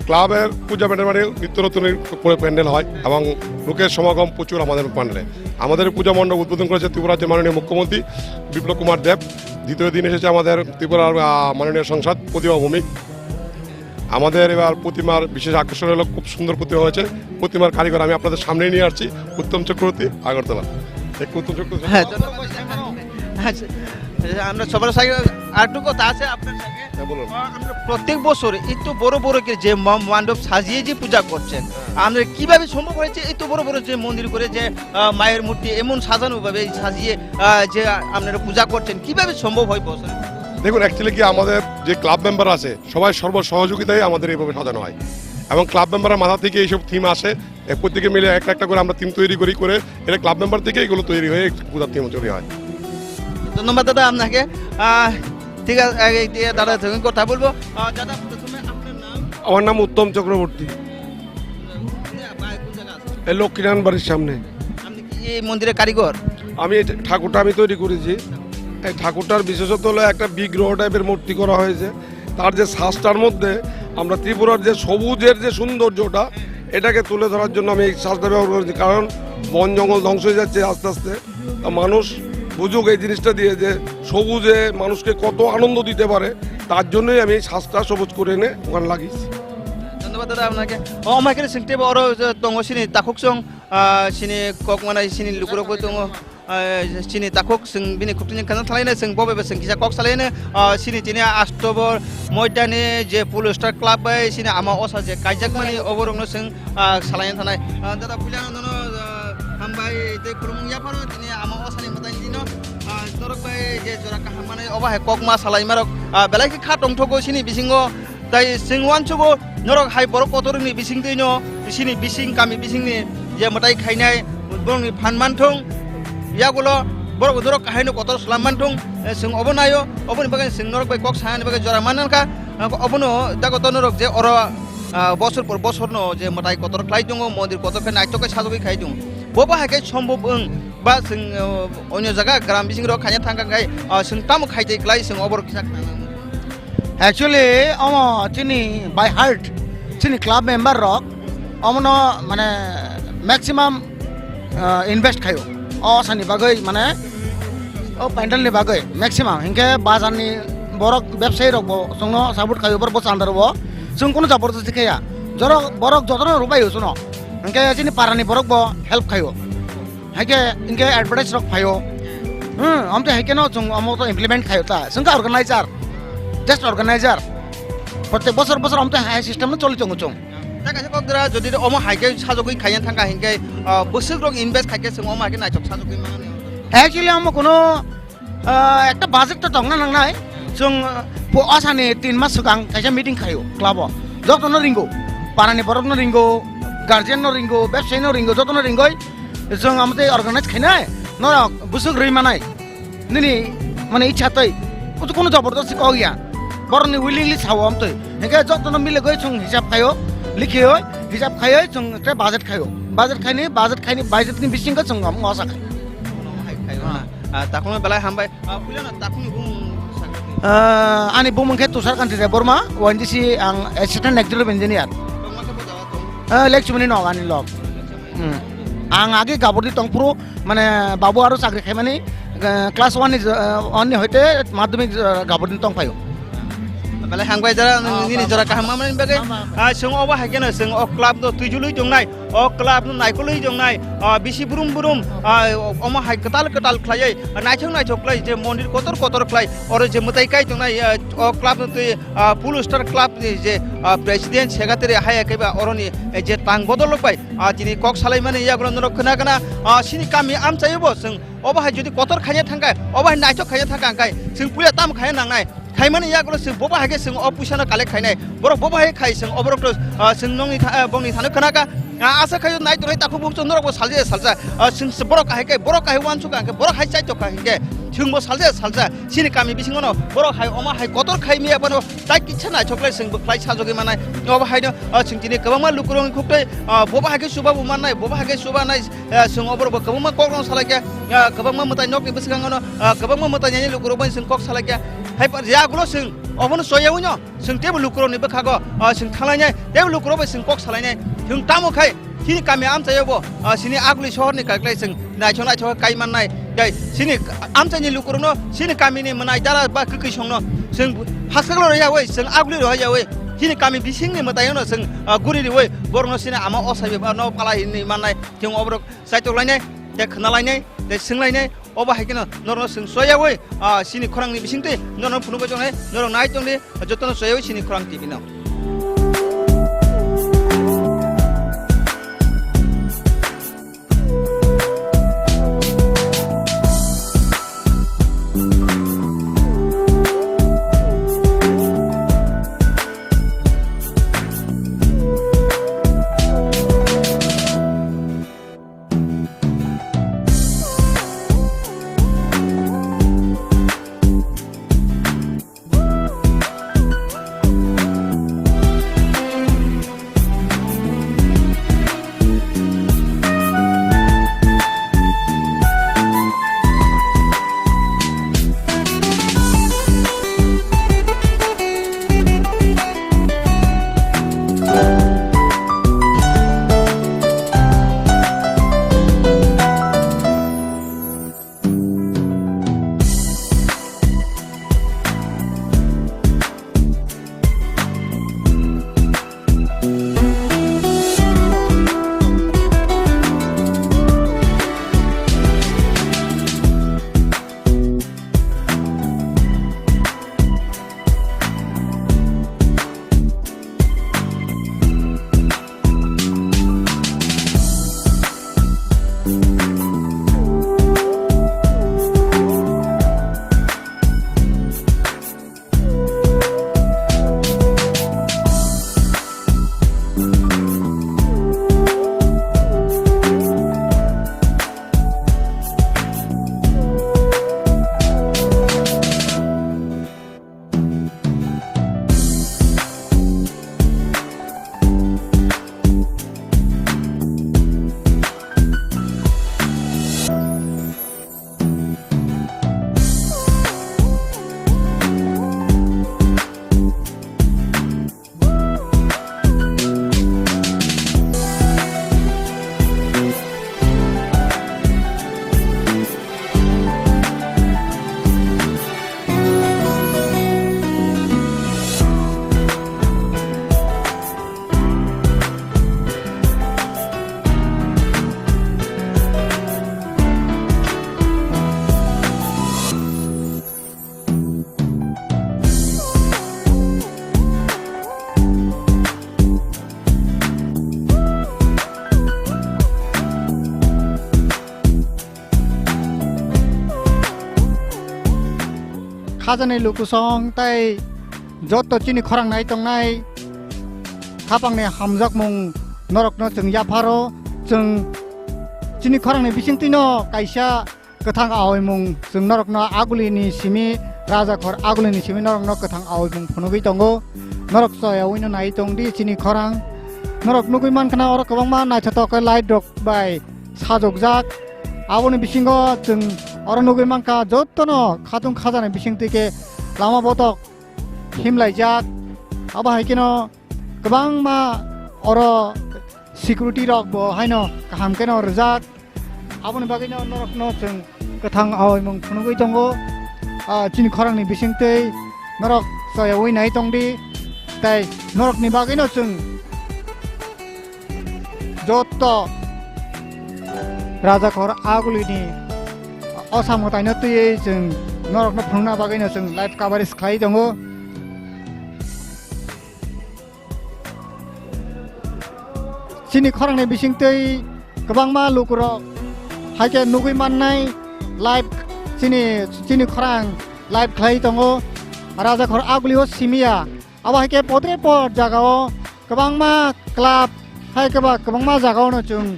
ক্লাবের পূজা প্যান্ডেল মানে নিত্য নতুন করে প্যান্ডেল হয় এবং লোকের সমাগম প্রচুর আমাদের প্যান্ডেলে। আমাদের পূজা মণ্ডপ উদ্বোধন করেছে ত্রিপুরার যে মাননীয় মুখ্যমন্ত্রী বিপ্লব কুমার দেব। দ্বিতীয় দিন এসেছে আমাদের ত্রিপুরার, আহ, মাননীয় সাংসদ প্রতিমা ভৌমিক। আমাদের এবার প্রতিমার বিশেষ আকর্ষণ হলো খুব সুন্দর প্রতিমা হয়েছে। প্রতিমার কারিগর আমি আপনাদের সামনে নিয়ে আসছি, উত্তম চক্রবর্তী, আগরতলা। একটু উত্তম চক্রবর্তী। হ্যাঁ, ধন্যবাদ। আচ্ছা, আমরা সবার সাথে আরেকটু কথা আছে আপনার সাথে। হ্যাঁ, বলুন। আহ, আমরা প্রত্যেক বছর এত বড় বড় করে যে ম-, মণ্ডপ সাজিয়ে যে পূজা করছেন, হ্যাঁ। আমরা কিভাবে সম্ভব হয়েছে এত বড় বড় যে মন্দির করে যে, আহ, মায়ের মূর্তি এমন সাজানো ভাবে সাজিয়ে, আহ, যে আপনারা পূজা করছেন, কিভাবে সম্ভব হয় বছরে? দেখুন, actually কি আমাদের যে ক্লাব মেম্বার আছে, সবাই সর্ব সহযোগিতায় আমাদের এইভাবে সাজানো হয় এবং ক্লাব মেম্বারের মাথা থেকে এইসব থিম আসে। এ, প্রত্যেকে মিলে একটা একটা করে আমরা থিম তৈরি করি, করে এটা ক্লাব মেম্বার থেকে এগুলো তৈরি হয়ে পূজার থিম তৈরি হয়। ধন্যবাদ দাদা আপনাকে। আহ, ঠিক আছে, এই, এই, দাদা সঙ্গে কথা বলবো। আহ, দাদা, প্রথমে আপনার নাম? আমার নাম উত্তম চক্রবর্তী। কোন জায়গা, কোন জায়গা আছে? এই লক্ষ্মীনারায়ণ বাড়ির সামনে। আপনি কি এই মন্দিরের কারিগর? আমি এই ঠাকুরটা আমি তৈরি করেছি। এই ঠাকুরটার বিশেষত্ব হলো একটা বিগ্রহ টাইপের মূর্তি করা হয়েছে। তার যে সাজটার মধ্যে আমরা ত্রিপুরার যে সবুজের যে সৌন্দর্যটা, এটাকে তুলে ধরার জন্য আমি এই সাজটা ব্যবহার করেছি। কারণ বন জঙ্গল ধ্বংস হয়ে যাচ্ছে আস্তে আস্তে। তা মানুষ বুঝুক এই জিনিসটা দিয়ে যে সবুজে মানুষকে কত আনন্দ দিতে পারে, তার জন্যই আমি এই সাজটা সবুজ করে এনে ওখানে লাগিয়েছি। ধন্যবাদ দাদা আপনাকে। O, omo hai khe chwng teibo oro je tongo chini takhuk chwng, ah, chini kok manai chini lukurokbo tongo, ah, chini takhuk chwng bini khukchini khana thalaino chwng bo bai bo chwng kisa kok salaino, ah, chini tini Astobol Moidani je Pole Star Club bai chini ama osa je kaijakmani oborokno chwng, ah, salaina thanai. Ah, dada, puila nono, ah, hambai tei khulumung yapharo tini ama osani mwtai dino, ah, norok bai je jora kaham manai obo hai kokma salaimarok, ah, belai khe kha tongthogo chini bisingo. Tai chwng uansugo norok hai borok kotorni bisingtwino, chini bising kami bisingni je mwtai khainai borokni phan manthung, yagulo borok norok haino kotor slam manthung, eh, chwng obo naio, oboni bagwi chwng norok bai kok sanani bagwi jora mannankha, obono dagoto norok je oro, ah, bosor por bosorno je mwtai kotor khlai tongo, mondir kotor khe naithok khe sajagwi khai tongo. Bobo hai khe sombhob wng ba chwng, ah, onyo jaga gram bisingrok khaina thangkha khai, ah, chwng tamo khai tei klai chwng oborok kisa khna nango. Actually, omo chini by heart, chini club member rok, omono mane maximum, ah, invest khaio. O sani bagwi mane, o pandal ni bagwi maximum. Hinkhe bazar ni borok bebsayi rok bo chwngno support khaio, borok bo chanda rwo. Chwng kunu jabardasti khaya. Jorok borok jotono rwbaio chwngno. Hinkhe chini para ni borok bo help khaio. Haikhe hinkhe advertise rok phaio. Hmm, amte haikhe no chwng omo to implement khaio ta. Chwng khe organizer. Just organizer. Protek bosor bosor amte hai system no choli tongo chwng. Ta kaisa kok dra jodi omo haikhe sajagwi khaiya thangkha hinkhe, ah, bwswk rok invest khaikhe chwng omo haikhe naithok sajagwi manani. Actually omo kuno, ah, ekta budget to tongna nangnai. Chwng, ah, po asani tin mas swkang kaisa meeting khaio club o. Jotono ringo. Parani borokno ringo, guardian no ringo, bebsayi no ringo, jotono ringoi. Chwng amtwi organize khainai, norok bwswk rwi manai. Nini mane ichha twi. Kutu kunu jabardasti kok ya. Borokni willingly sao amtwi. Hinkhe jotono miligwi chwng hisab khaio. Likhiyo, hisab khaiyo, chwng tre budget khayo. Budget khaini, budget khaini, budget ni bisingo chwng mosa khai. Ah, takhukno belai hambai. Ah, puilano takhukni bumung sakni. Ah, ani bumung khe Tushar Kanti Debbarma, O N G C ang assistant executive engineer. Tongma khe bo jaga tong? Ah, Lekchumani nog ani log. Hmm. Ang agi Gabordi tongphuru, mane babu aro chakri khaimani, ah, class one ni, ah, one ni hoite madhyamik, ah, Gabordi tongphaio. Belai hambai jora, ah, nini jora kaham mamani bagwi. Ah, chwng obo hai kheno chwng o club no twijulwi tongnai. O club no naikolwi tongnai, ah, bisi brum brum, ah, omo hai kwtal kwtal khlaiwi, ah, naithok naithok khlai je mondir kotor kotor khlai, oro je mwtai kai tongnai, ah, o club no twi, ah, Full Star Club ni je, ah, president secretary hai khe ba oroni, eh, je tang bodol rok bai, ah, tini kok salaimani yagulo norok khna khna, ah, chini kami amchaio bo chwng obo hai jodi kotor khaina thangkha, obo hai naithok khaina thangkha hwnkhe chwng puila tamo khaina nangnai. Khaimani yagulo chwng bobo hai khe chwng o puisa no collect khainai. Borok bobo hai khai chwng oborok to, ah, chwng nongni tha-, ah, bongni thano khna kha. Ah, asa khaio nai tongnai takhuk bumsok norok bo salja salja. Ah, chwng se borok kahai khe, borok kahai uansuk kha hwnkhe, borok hai chaitok kha hwnkhe, chwng bo salja salja. Chini kami bisingo no borok hai oma hai kotor khai miya phano tai kisa naithok lai chwng bo khlai sajogwi mannai. Obo hai no, ah, chwng tini kwbangma lukurokni khuktwi, ah, bobo hai khe chuba bo mannai, bobo hai khe chuba nai. Eh, chwng oborok bo kwbangma kok rok salaikha, eh, kwbangma mwtai nokni bwskango no, eh, kwbangma mwtai nini lukurok bai chwng kok salaikha. Hai pa, yagulo chwng obono choyawi no, chwng teibo lukurokni bwkhago, eh, chwng thanglainai, teibo lukurok bai chwng kok salainai. Chwng tamo khai, chini kami amchaio bo, eh, chini aguli sohorni kaiklai chwng naithok naithok kai mannai. Tei chini amchaini lukurokno, chini kamini mwnai dara ba kwkwi songno chwng haskaklo rwyawi, chwng aguli rwyawi, chini kami bisingni mwtaino chwng, eh, guri riwi, borokno chini ama osabi ba no pala hinwi mannai. Chwng oborok chaitok lainai, tei khna lainai, tei swng lainai, obo hai kheno norokno chwng choyawi, ah, chini khorangni bisingtwi norokno phunugwi tongnai, norok nai tongdi, jotono choyawi chini khorang T V no. Khajani lukusong tei joto chini khorang nai tongnai khapangni hamjakmung norokno chwng yapharo. Chwng chini khorangni bisingtwino kaisa kwthang aoimung chwng norokno agulini simi, rajakhor agulini simi norokno kwthang aoimung phunugwi tongo. Norok choyawi no nai tongdi chini khorang. Norok nugwi mankha na oro kwbangma naithotok khe light rok bai sajokjak. Aboni bisingo chwng oro nugwi mankha jotono khatung khajani bisingtwi khe lama botok himlaijak. Abo hai kheno kwbangma oro security rok bo haino kaham kheno rwjak. Aboni bagwino norokno chwng kwthang aoimung phunugwi tongo. Ah, chini khorangni bisingtwi norok choyaui nai tongdi. Tei norokni bagwino chwng jotto Rajakhor Agulini osa mwtaino twiwi chwng norokno phunukna bagwino chwng live coverage khlai tongo. Chini khorangni bisingtwi kwbangma lukurok hai khe nugwi mannai live chini, chini khorang live khlai tongo. Rajakhor Agulio simiya. Abo hai khe podre pod jagao kwbangma club hai khe ba kwbangma jagaono chwng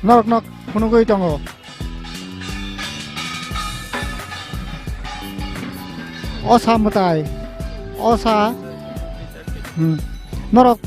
norokno phunugwi tongo. Osa mwtai, osa, hmm, norok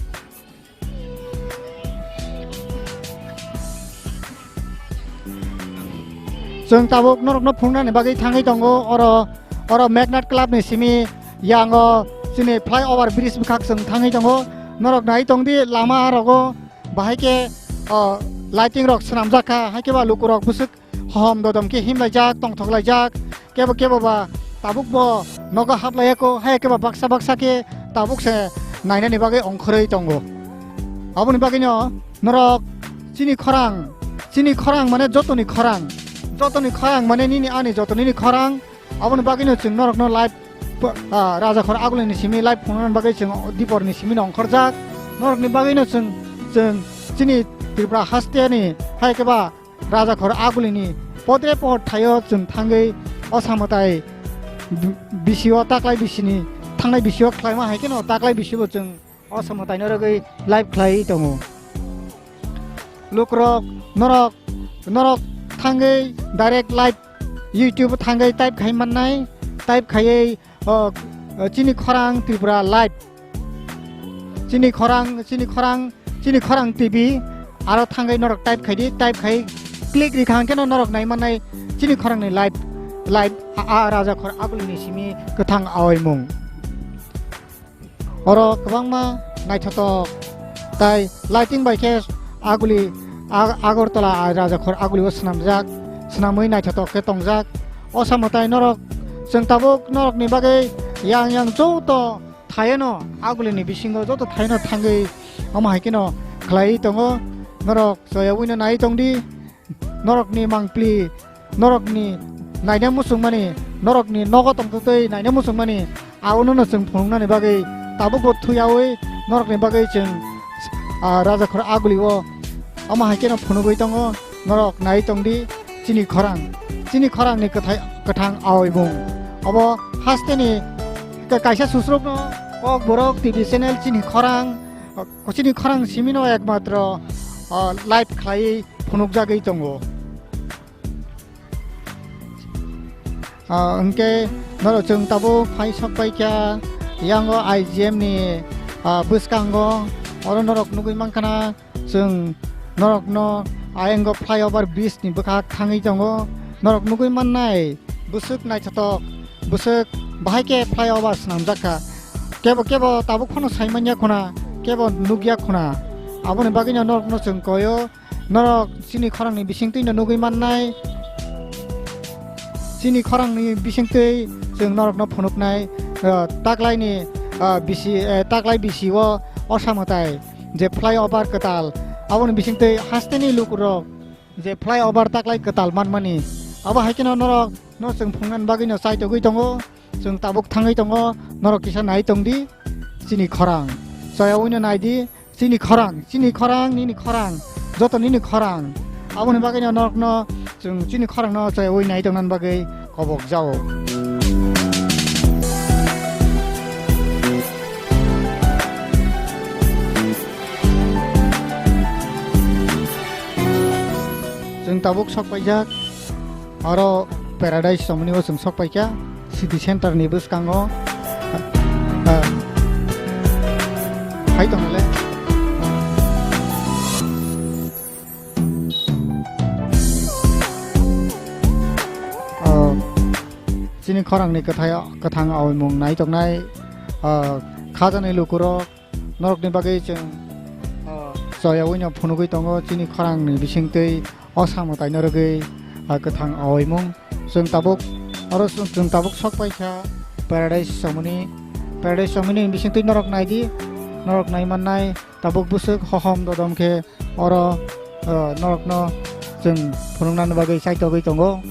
Chwng tabuk norokno phunuknani bagwi thangwi tongo. Oro, oro Magnet Club ni simi yango chini flyover bridge bwkhak chwng thangwi tongo. Norok nai tongdi lama rogo bahai khe, o, lighting rok swnamjak kha, hai khe ba lukurok bwswk hohom dodom khe himlaijak, tongthoklaijak, kebo kebo ba tabuk bo nogo haplaiyako, hai khe ba baksa baksa khe tabuk se nainani bagwi ongkhorwi tongo. Aboni bagwino norok chini khorang, chini khorang mane jotoni khorang, jotoni khorang mane nini ani joto nini khorang. Aboni bagwino chwng norokno live, ah, Rajakhor Agulini simi live phunuknani bagwi chwng diporni simi no ongkhorjak. Norokni bagwino chwng, chwng chini Tripura hasteni hai khe ba Rajakhor Agulini podre pod thaio chwng thangwi osa mwtai bi-, bisio taklai bisini thangnai bisio khlaima hai kheno taklai bisibo chwng osa mwtaino rwgwi live khlaiwi tongo. Lukrok, norok, norok thangwi direct live YouTube thangwi type khai mannai, type khaiwi, o, o, chini khorang Tripura live. Chini khorang, chini khorang, chini khorang T V, aro thangwi norok type khai di, type khai click rikha hwnkhe no norok nai mannai chini khorangni live, live a, a Rajakhor Agulini simi kwthang aoimung. Oro kwbangma naithotok tai lighting bai khe Aguli, A-, Agartala a Rajakhor Agulio swnamjak, swnamwi naithotok khe tongjak. Osa mwtai norok chwng tabuk norokni bagwi yang yang joto thaino Agulini bisingo joto thaino thangwi omo hai kheno khlaiwi tongo. Norok choyawino nai tongdi. Norokni mangpli, norokni naina muchungmani, norokni nogo tongtwtwi naina muchungmani, abono no chwng phunuknani bagwi tabukbo thuyaui norokni bagwi chwng, ah, Rajakhor Agulio omo hai kheno phunugwi tongo. Norok nai tongdi chini khorang, chini khorangni kwthai-, kwthang aoibung. Obo hasteni ka-, kaisa susrukno Kokborok T V channel chini khorang, chini khorang simino ekmatro, ah, live khlaiwi phunukjagwi tongo. Ah, hwnkhe norok chwng tabuk phai sok paikha yango I G M ni, ah, bwskango. Oro norok nugwi mankha na chwng norokno ayang o flyover bridge ni bwkhak thangwi tongo. Norok nugwi mannai bwswk naithotok, bwswk bahai khe flyover swnamjak kha. Kebo kebo tabuk phano sai manya khuna, kebo nukya khuna. Aboni bagwino norokno chwng koyo. Norok chini khorangni bisingtwi no nugwi mannai. Chini khorangni bisingtwi chwng norokno phunuknai, ah, taklaini, ah, bisi, eh, taklai bisio osa mwtai je flyover kwtal, aboni bisingtwi hasteni lukurok je flyover taklai kwtal manmani, abo hai kheno norok no chwng phunuknani bagwino chaitogwi tongo. Chwng tabuk thangwi tongo, norok kisa nai tongdi chini khorang. Choyawino naidi. Chini khorang, chini khorang, nini khorang, joto nini khorang. Aboni bagwino norokno chwng chini khorangno chayui nai tongnani bagwi kobok jao. Chwng tabuk sok paijak. Oro Paradise tongmani o chwng sok paikha city center ni bwskango. Ah, hai tongmale. Chini khorangni kwthai-, kwthang aoimung nai tongnai, ah, khajani lukurok, norokni bagwi chwng, ah, choyaui no phunugwi tongo chini khorangni bisingtwi o samwtaino rwgwi, ah, kwthang aoimung. Chwng tabuk, oro chwng, chwng tabuk sok paikha Paradise Chomoni. Paradise Chomoni bisingtwi norok naidi, norok nai mannai. Tabuk bwswk hohom dodom khe oro, ah, norokno chwng phunuknani bagwi chaitogwi tongo.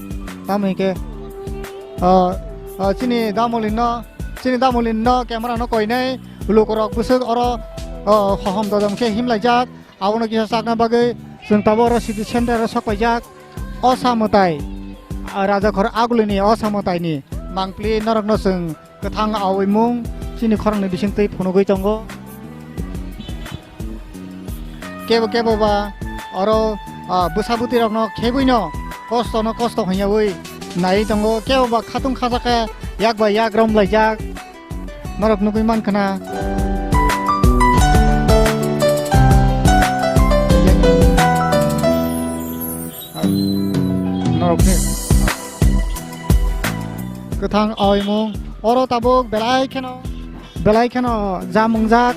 Tamo hinkhe, ah, ah, chini Damolino, chini Damolino camera no koinai lukurok bwswk oro, ah, hohom dodom khe himlaijak. Abono kisa chakna bagwi chwng tabuk oro city center o sok paijak. O samwtai, ah, Rajakhor Agulini o samwtaini mangpli norokno chwng kwthang aoimung chini khorangni bisingtwi phunugwi tongo. Kebo kebo ba oro, ah, bwsa bwtwi rokno khebwino kosto no kosto hwnyaui naiwi tongo. Kebo ba khatung khajak khe yak bai yak romlaijak. Norok nugwi mankha na. Norokni kwthang aoimung oro tabuk belai kheno, belai kheno jamungjak.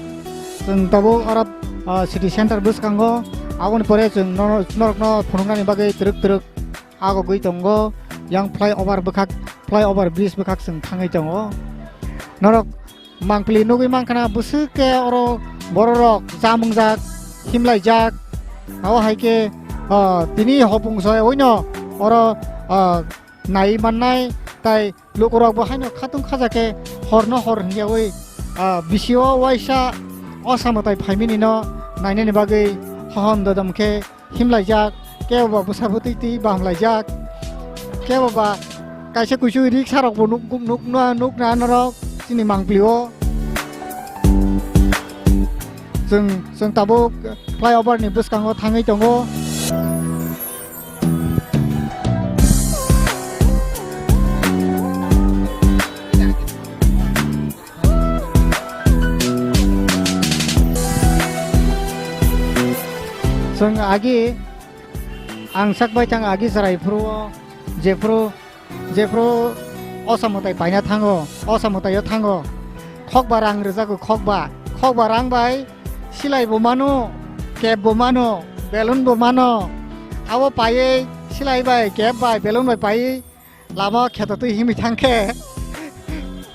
Chwng tabuk oro, ah, city center bwskango. Aboni pore chwng nor-, norokno phunuknani bagwi twrwk twrwk agogwi tongo. Yang flyover bwkhak, flyover bridge bwkhak chwng thangwi tongo. Norok mangpili nugwi mankha na bwswk khe oro bororok jamungjak, himlaijak. Abo hai khe, ah, tini hopung soyawino oro, ah, nai mannai, tai lukurokbo haino khatung khaja khe horno hor hwnyaui, ah, bisio waisa o samwtai phaiminino nainani bagwi hohom dodom khe himlaijak, kebo ba bwsa bwtwi twi bamlaijak, kebo ba kaisa kuisu riksa rokbo nuk, nuk, nuk na, nuk na norok chini mangpili o. Chwng, chwng tabuk flyover ni bwskango thangwi tongo. Chwng agi, ang sak bai tang agi chwrai phuru o, jephuru, jephuru o samwtai paina thango, o samwtai o thango, khokba rang rwjago, khokba, khokba rang bai silai bo mano, kep bo mano, balloon bo mano, abo paiwi silai bai, kep bai, balloon bai paiwi lama kheto twi himwi thang khe,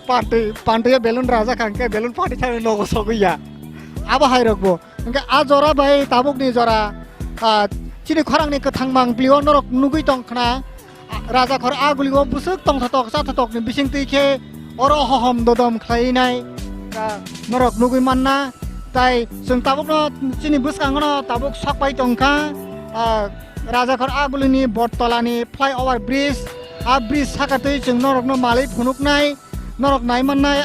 pantwi, pantwi o balloon rajak kha hwnkhe balloon phatwi thangwi nogo sogwi ya. Abo hai rok bo. Hwnkhe a jora bai tabukni jora, ah, chini khorangni kwthang mangpili o norok nugwi tong khna, ah, Rajakhor Aguli o bwswk tongthotok chathotokni bisingtwi khe oro hohom dodom khlainai, ah, norok nugwi manna. Tai chwng tabukno chini bwskangono tabuk sok pai tong kha, ah, Rajakhor Agulini Bortolani flyover bridge, a bridge saka twi chwng norokno malwi phunuknai, norok nai mannai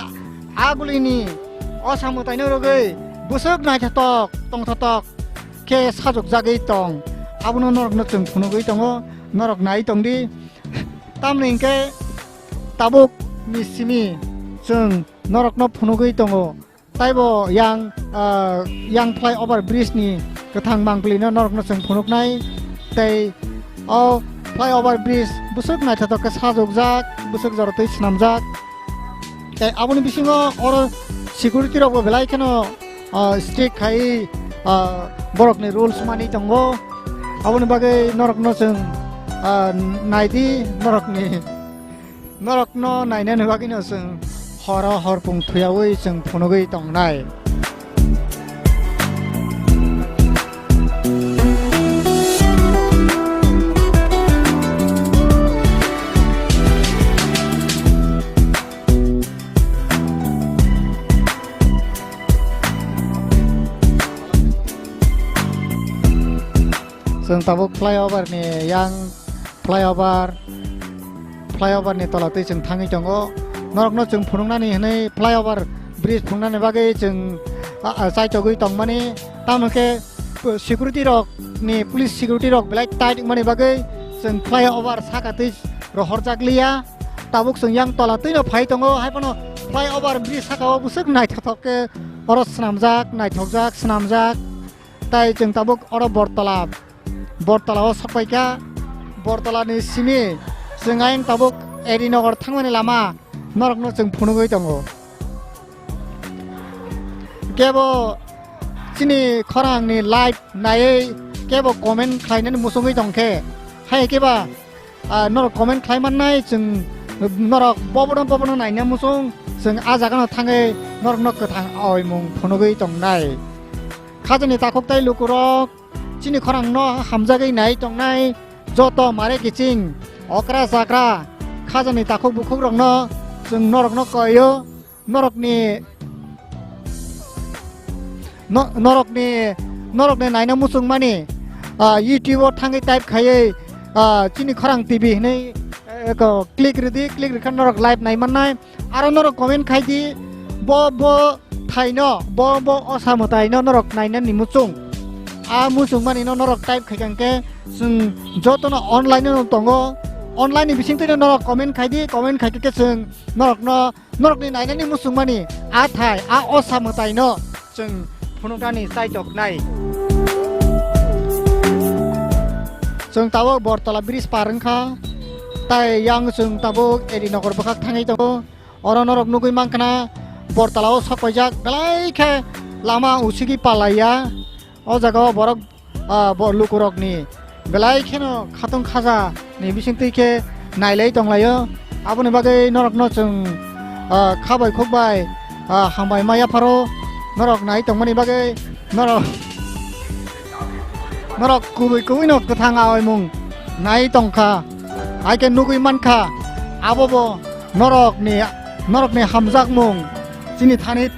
Agulini o samwtaino rwgwi bwswk naithotok tongthotok khe sajokjagwi tong. Abono norokno chwng phunugwi tongo, norok nai tongdi. Tamni hinkhe tabuk ni simi chwng norokno phunugwi tongo. Taibo yang, ah, yang flyover bridge ni kwthang mangpili no norokno chwng phunuknai. Tei o flyover bridge bwswk naithotok khe sajokjak, bwswk jorotwi swnamjak. Tei aboni bisingo oro security rokbo belai kheno, ah, strict khai, ah, borokni rules mani tongo. Aboni bagwi norokno chwng, ah, naidi norokni Norokno nainani bagwino chwng horo horpung thuyaui chwng phunugwi tongnai. Chwng tabuk flyover ni yang flyover, flyover ni tola twi chwng thangwi tongo. Norokno chwng phunuknani hwnwi flyover bridge phunuknani bagwi chwng, a, a, chaitogwi tongmani. Tamo khe security rok ni, police security rok belai tight wngmani bagwi chwng flyover saka twi rohorjak liya. Tabuk chwng yang tola twino phai tongo, hai phano flyover bridge saka o bwswk naithothok khe oro swnamjak, naithokjak, swnamjak. Tai chwng tabuk oro Bortola, Bortola o sokpaikha. Bortola ni simi chwng ayang tabuk Eri Nogor thangmani lama norokno chwng phunugwi tongo. Kebo chini khorangni live naiwi kebo comment khlainani muchungwi tongkhe, hai keba, ah, norok comment khlai mannai, chwng norok bobono bobono naina muchung, chwng ah jagano thangwi norokno kwthang aoimung phunugwi tongnai. Khajani takhuk tei lukurok, chini khorangno hamjagwi nai tongnai joto mare kiching, okra chakra, khajani takhuk bukhukrokno chwng norokno koio, norokni, no-, norokni, norokni naina muchungmani, ah, YouTube-o thangwi type khaiwi, ah, chini khorang T V hinwi, eh, ko click rwdi, click rwkha norok live nai mannai. Aro norok comment khai di, bo, bo thaino, bo, bo osa mwtaino norok nainani muchung. A muchung manino norok type khai khe chwng jotono online no tongo. Online ni bisingtwino norok comment khai di, comment khai khe chwng norokno, norokni nainani muchung mani a thai, a osa mwtaino chwng phunuknani chaitok nai. Chwng tabuk Bortola bridge par wngkha, tai yang chwng tabuk Eri Nogor bwkhak thangwi tongo. Oro norok nugwi mankha na, Bortola o sok paijak belai khe lama usigi palaiya. O jaga o borok, ah, bo lukurokni belai kheno khatung khaja ni bisingtwi khe nailai tonglaio. Aboni bagwi norokno chwng, ah, kha bai khuk bai, ah, hambai ma yapharo norok nai tongmani bagwi norok, norok kubui kubui no kwthang aoimung nai tongkha, hai khe nugwi mankha, abo bo norokni, norokni hamjakmung chini thani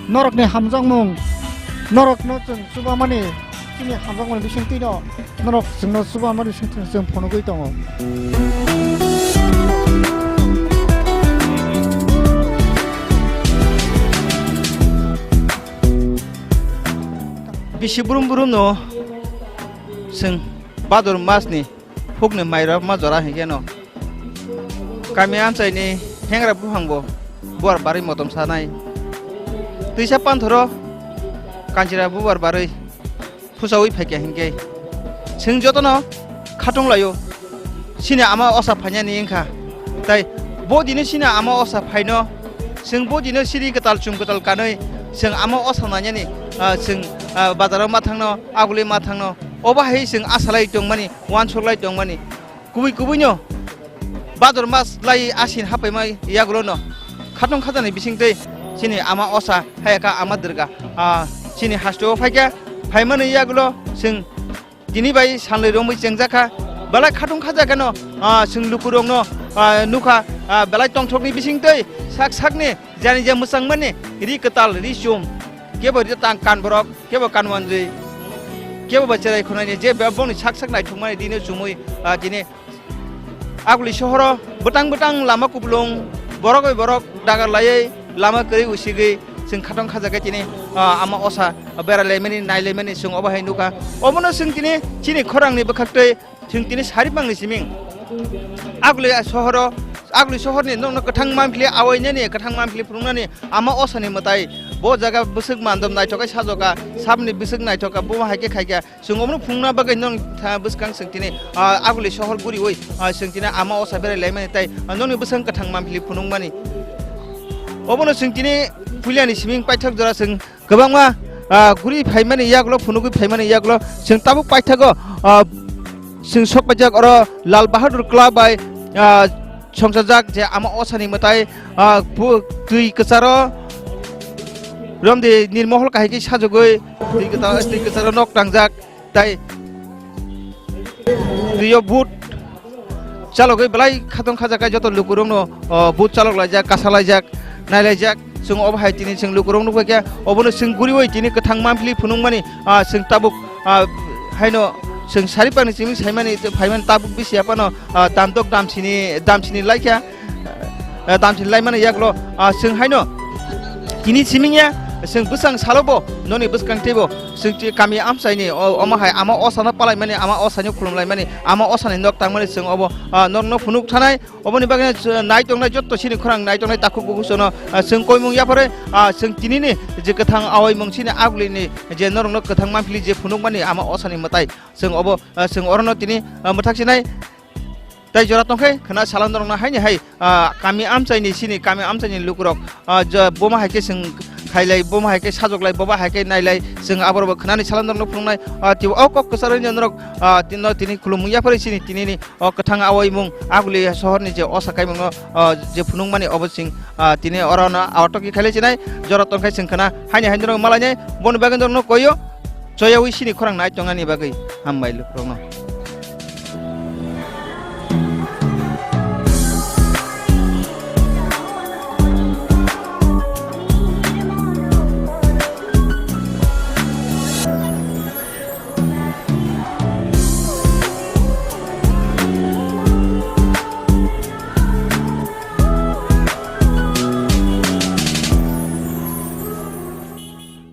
Norokni hamjakmung, norokno chwng chubamani, chini hamjakmani bisingtwino norok chwngno chubamani bisingtwino chwng phunugwi tongo. Bisi brum brumno chwng Bhadur masni phukni mairok ma jora hinkheno kami amchaini hengra buphangbo buar barwi motom sanai. Twisa panthoro kanchira bubar barwi phusawi phaikha hinkhe chwng jotono khatung laio. Chini ama osa phainani wngkha. Tai bo dino chini ama osa phaino, chwng bo dino siri kwtal chum kwtal kanwi chwng ama osa nainani, ah, chwng, ah, bazaro ma thangno, aguli ma thangno. Obo hai chwng asalai tongmani, uansuklai tongmani. Kubui kubuino Bhadur mas lai asin hapaima yagulono khatung khajani bisingtwi chini ama osa hayaka ama Durga, ah, chini hasteo phaikha, phaimani yagulo chwng tini bai sanlwi romwi chengjakha. Belai khatung khajakano, ah, chwng lukurokno, ah, nukha, ah, belai tongthokni bisingtwi sak sakni jani je mwchangmani ri kwtal ri chum, kebo ri tang kan borok, kebo kan wanjwi, kebo ba cherai khwnaini je bebokni sak sak naithokmani dino chumui, ah, tini Aguli sohoro bwtang bwtang lama kupulung, borok bai borok dagar laiwi lama kwrwi usigwi chwng khatong khajakhe tini, ah, ama osa berai laimani, nai laimani chwng obo hai nukha. Obono chwng tini chini khorangni bwkhaktwi chwng tini saripangni siming. Aguli sohoro, aguli sohorni nokno kwthang manphili awainani, kwthang manphili phunuknani ama osani mwtai bo jaga bwswk mandom naithok khe sajokha, sabni bwswk naithok kha, bo hai khe khaikha. Chwng omono phunukna bagwi nong tha bwskang chwng tini, ah, aguli sohor guriwi, ah, chwng tini ama osa berai laimani tai, ah, nongni bwskang kwthang manphili phunukmani. Obono chwng tini puilani siming paithak jora chwng kwbangma, ah, guri phaimani yagulo, phunugwi phaimani yagulo chwng tabuk paithago, ah, chwng sok paijak oro Lal Bahadur Club bai, ah, songchajak je ama osani mwtai, ah, bu-, twi kwcharo romdi nirmohol kahai khe sajagwi twi kwta-, twi kwcharo nok tangjak. Tai twiyo boot chalogwi belai khatong khajakhe joto lukurokno, o, boot chalok laijak, kasa laijak, nai laijak. Chwng obo hai tini chwng lukurok nukbaikha, obono chwng guriwi tini kwthang manphili phunukmani, ah, chwng tabuk, ah, haino chwng saripani simi saimani, phaimani tabuk bisi aphano, ah, damdok damsini, damsini laikha. Eh, damchini laimani yagulo, ah, chwng haino tini siming ya, chwng bwsang salobo noni bwskang teibo chwng ti kami amchaini o-, omo hai ama osano palaimani, ama osaino khulumlaimani, ama osani nok tangmani chwng obo, ah, nokno phunuk thanai. Oboni bagwi, ah, nai tongnai jotto chini khorang nai tongnai takhuk bukusono, ah, chwng koimung yaphare, ah, chwng tinini je kwthang awaimung chini agulini je norokno kwthang manphili je phunukmani ama osani mwtai chwng obo, ah, chwng orono tini, ah, mwthaksinai. Tai jora tongkhe khna salam dorokno haini hai, ah, kami amchaini, sini kami amchaini lukurok, ah, je boma hai khe chwng khailai, boma hai khe sajoklai, boba hai khe nailai, chwng aborokbo khnani salam dorokno phunuknai, ah, tei o kok kwcharwi norok, ah, tino tini khulumung yapharwi sini tinini o kwthang awaimung Aguli sohorni je osa kaimungno, ah, je phunukmani obo chwng, ah, tini orono aotokni khailai chinai, jora tongkhe chwng khna haini hai norok malainai, boni bagwi norokno koio, choyawi sini khorang nai tongnani bagwi hambai lukurokno.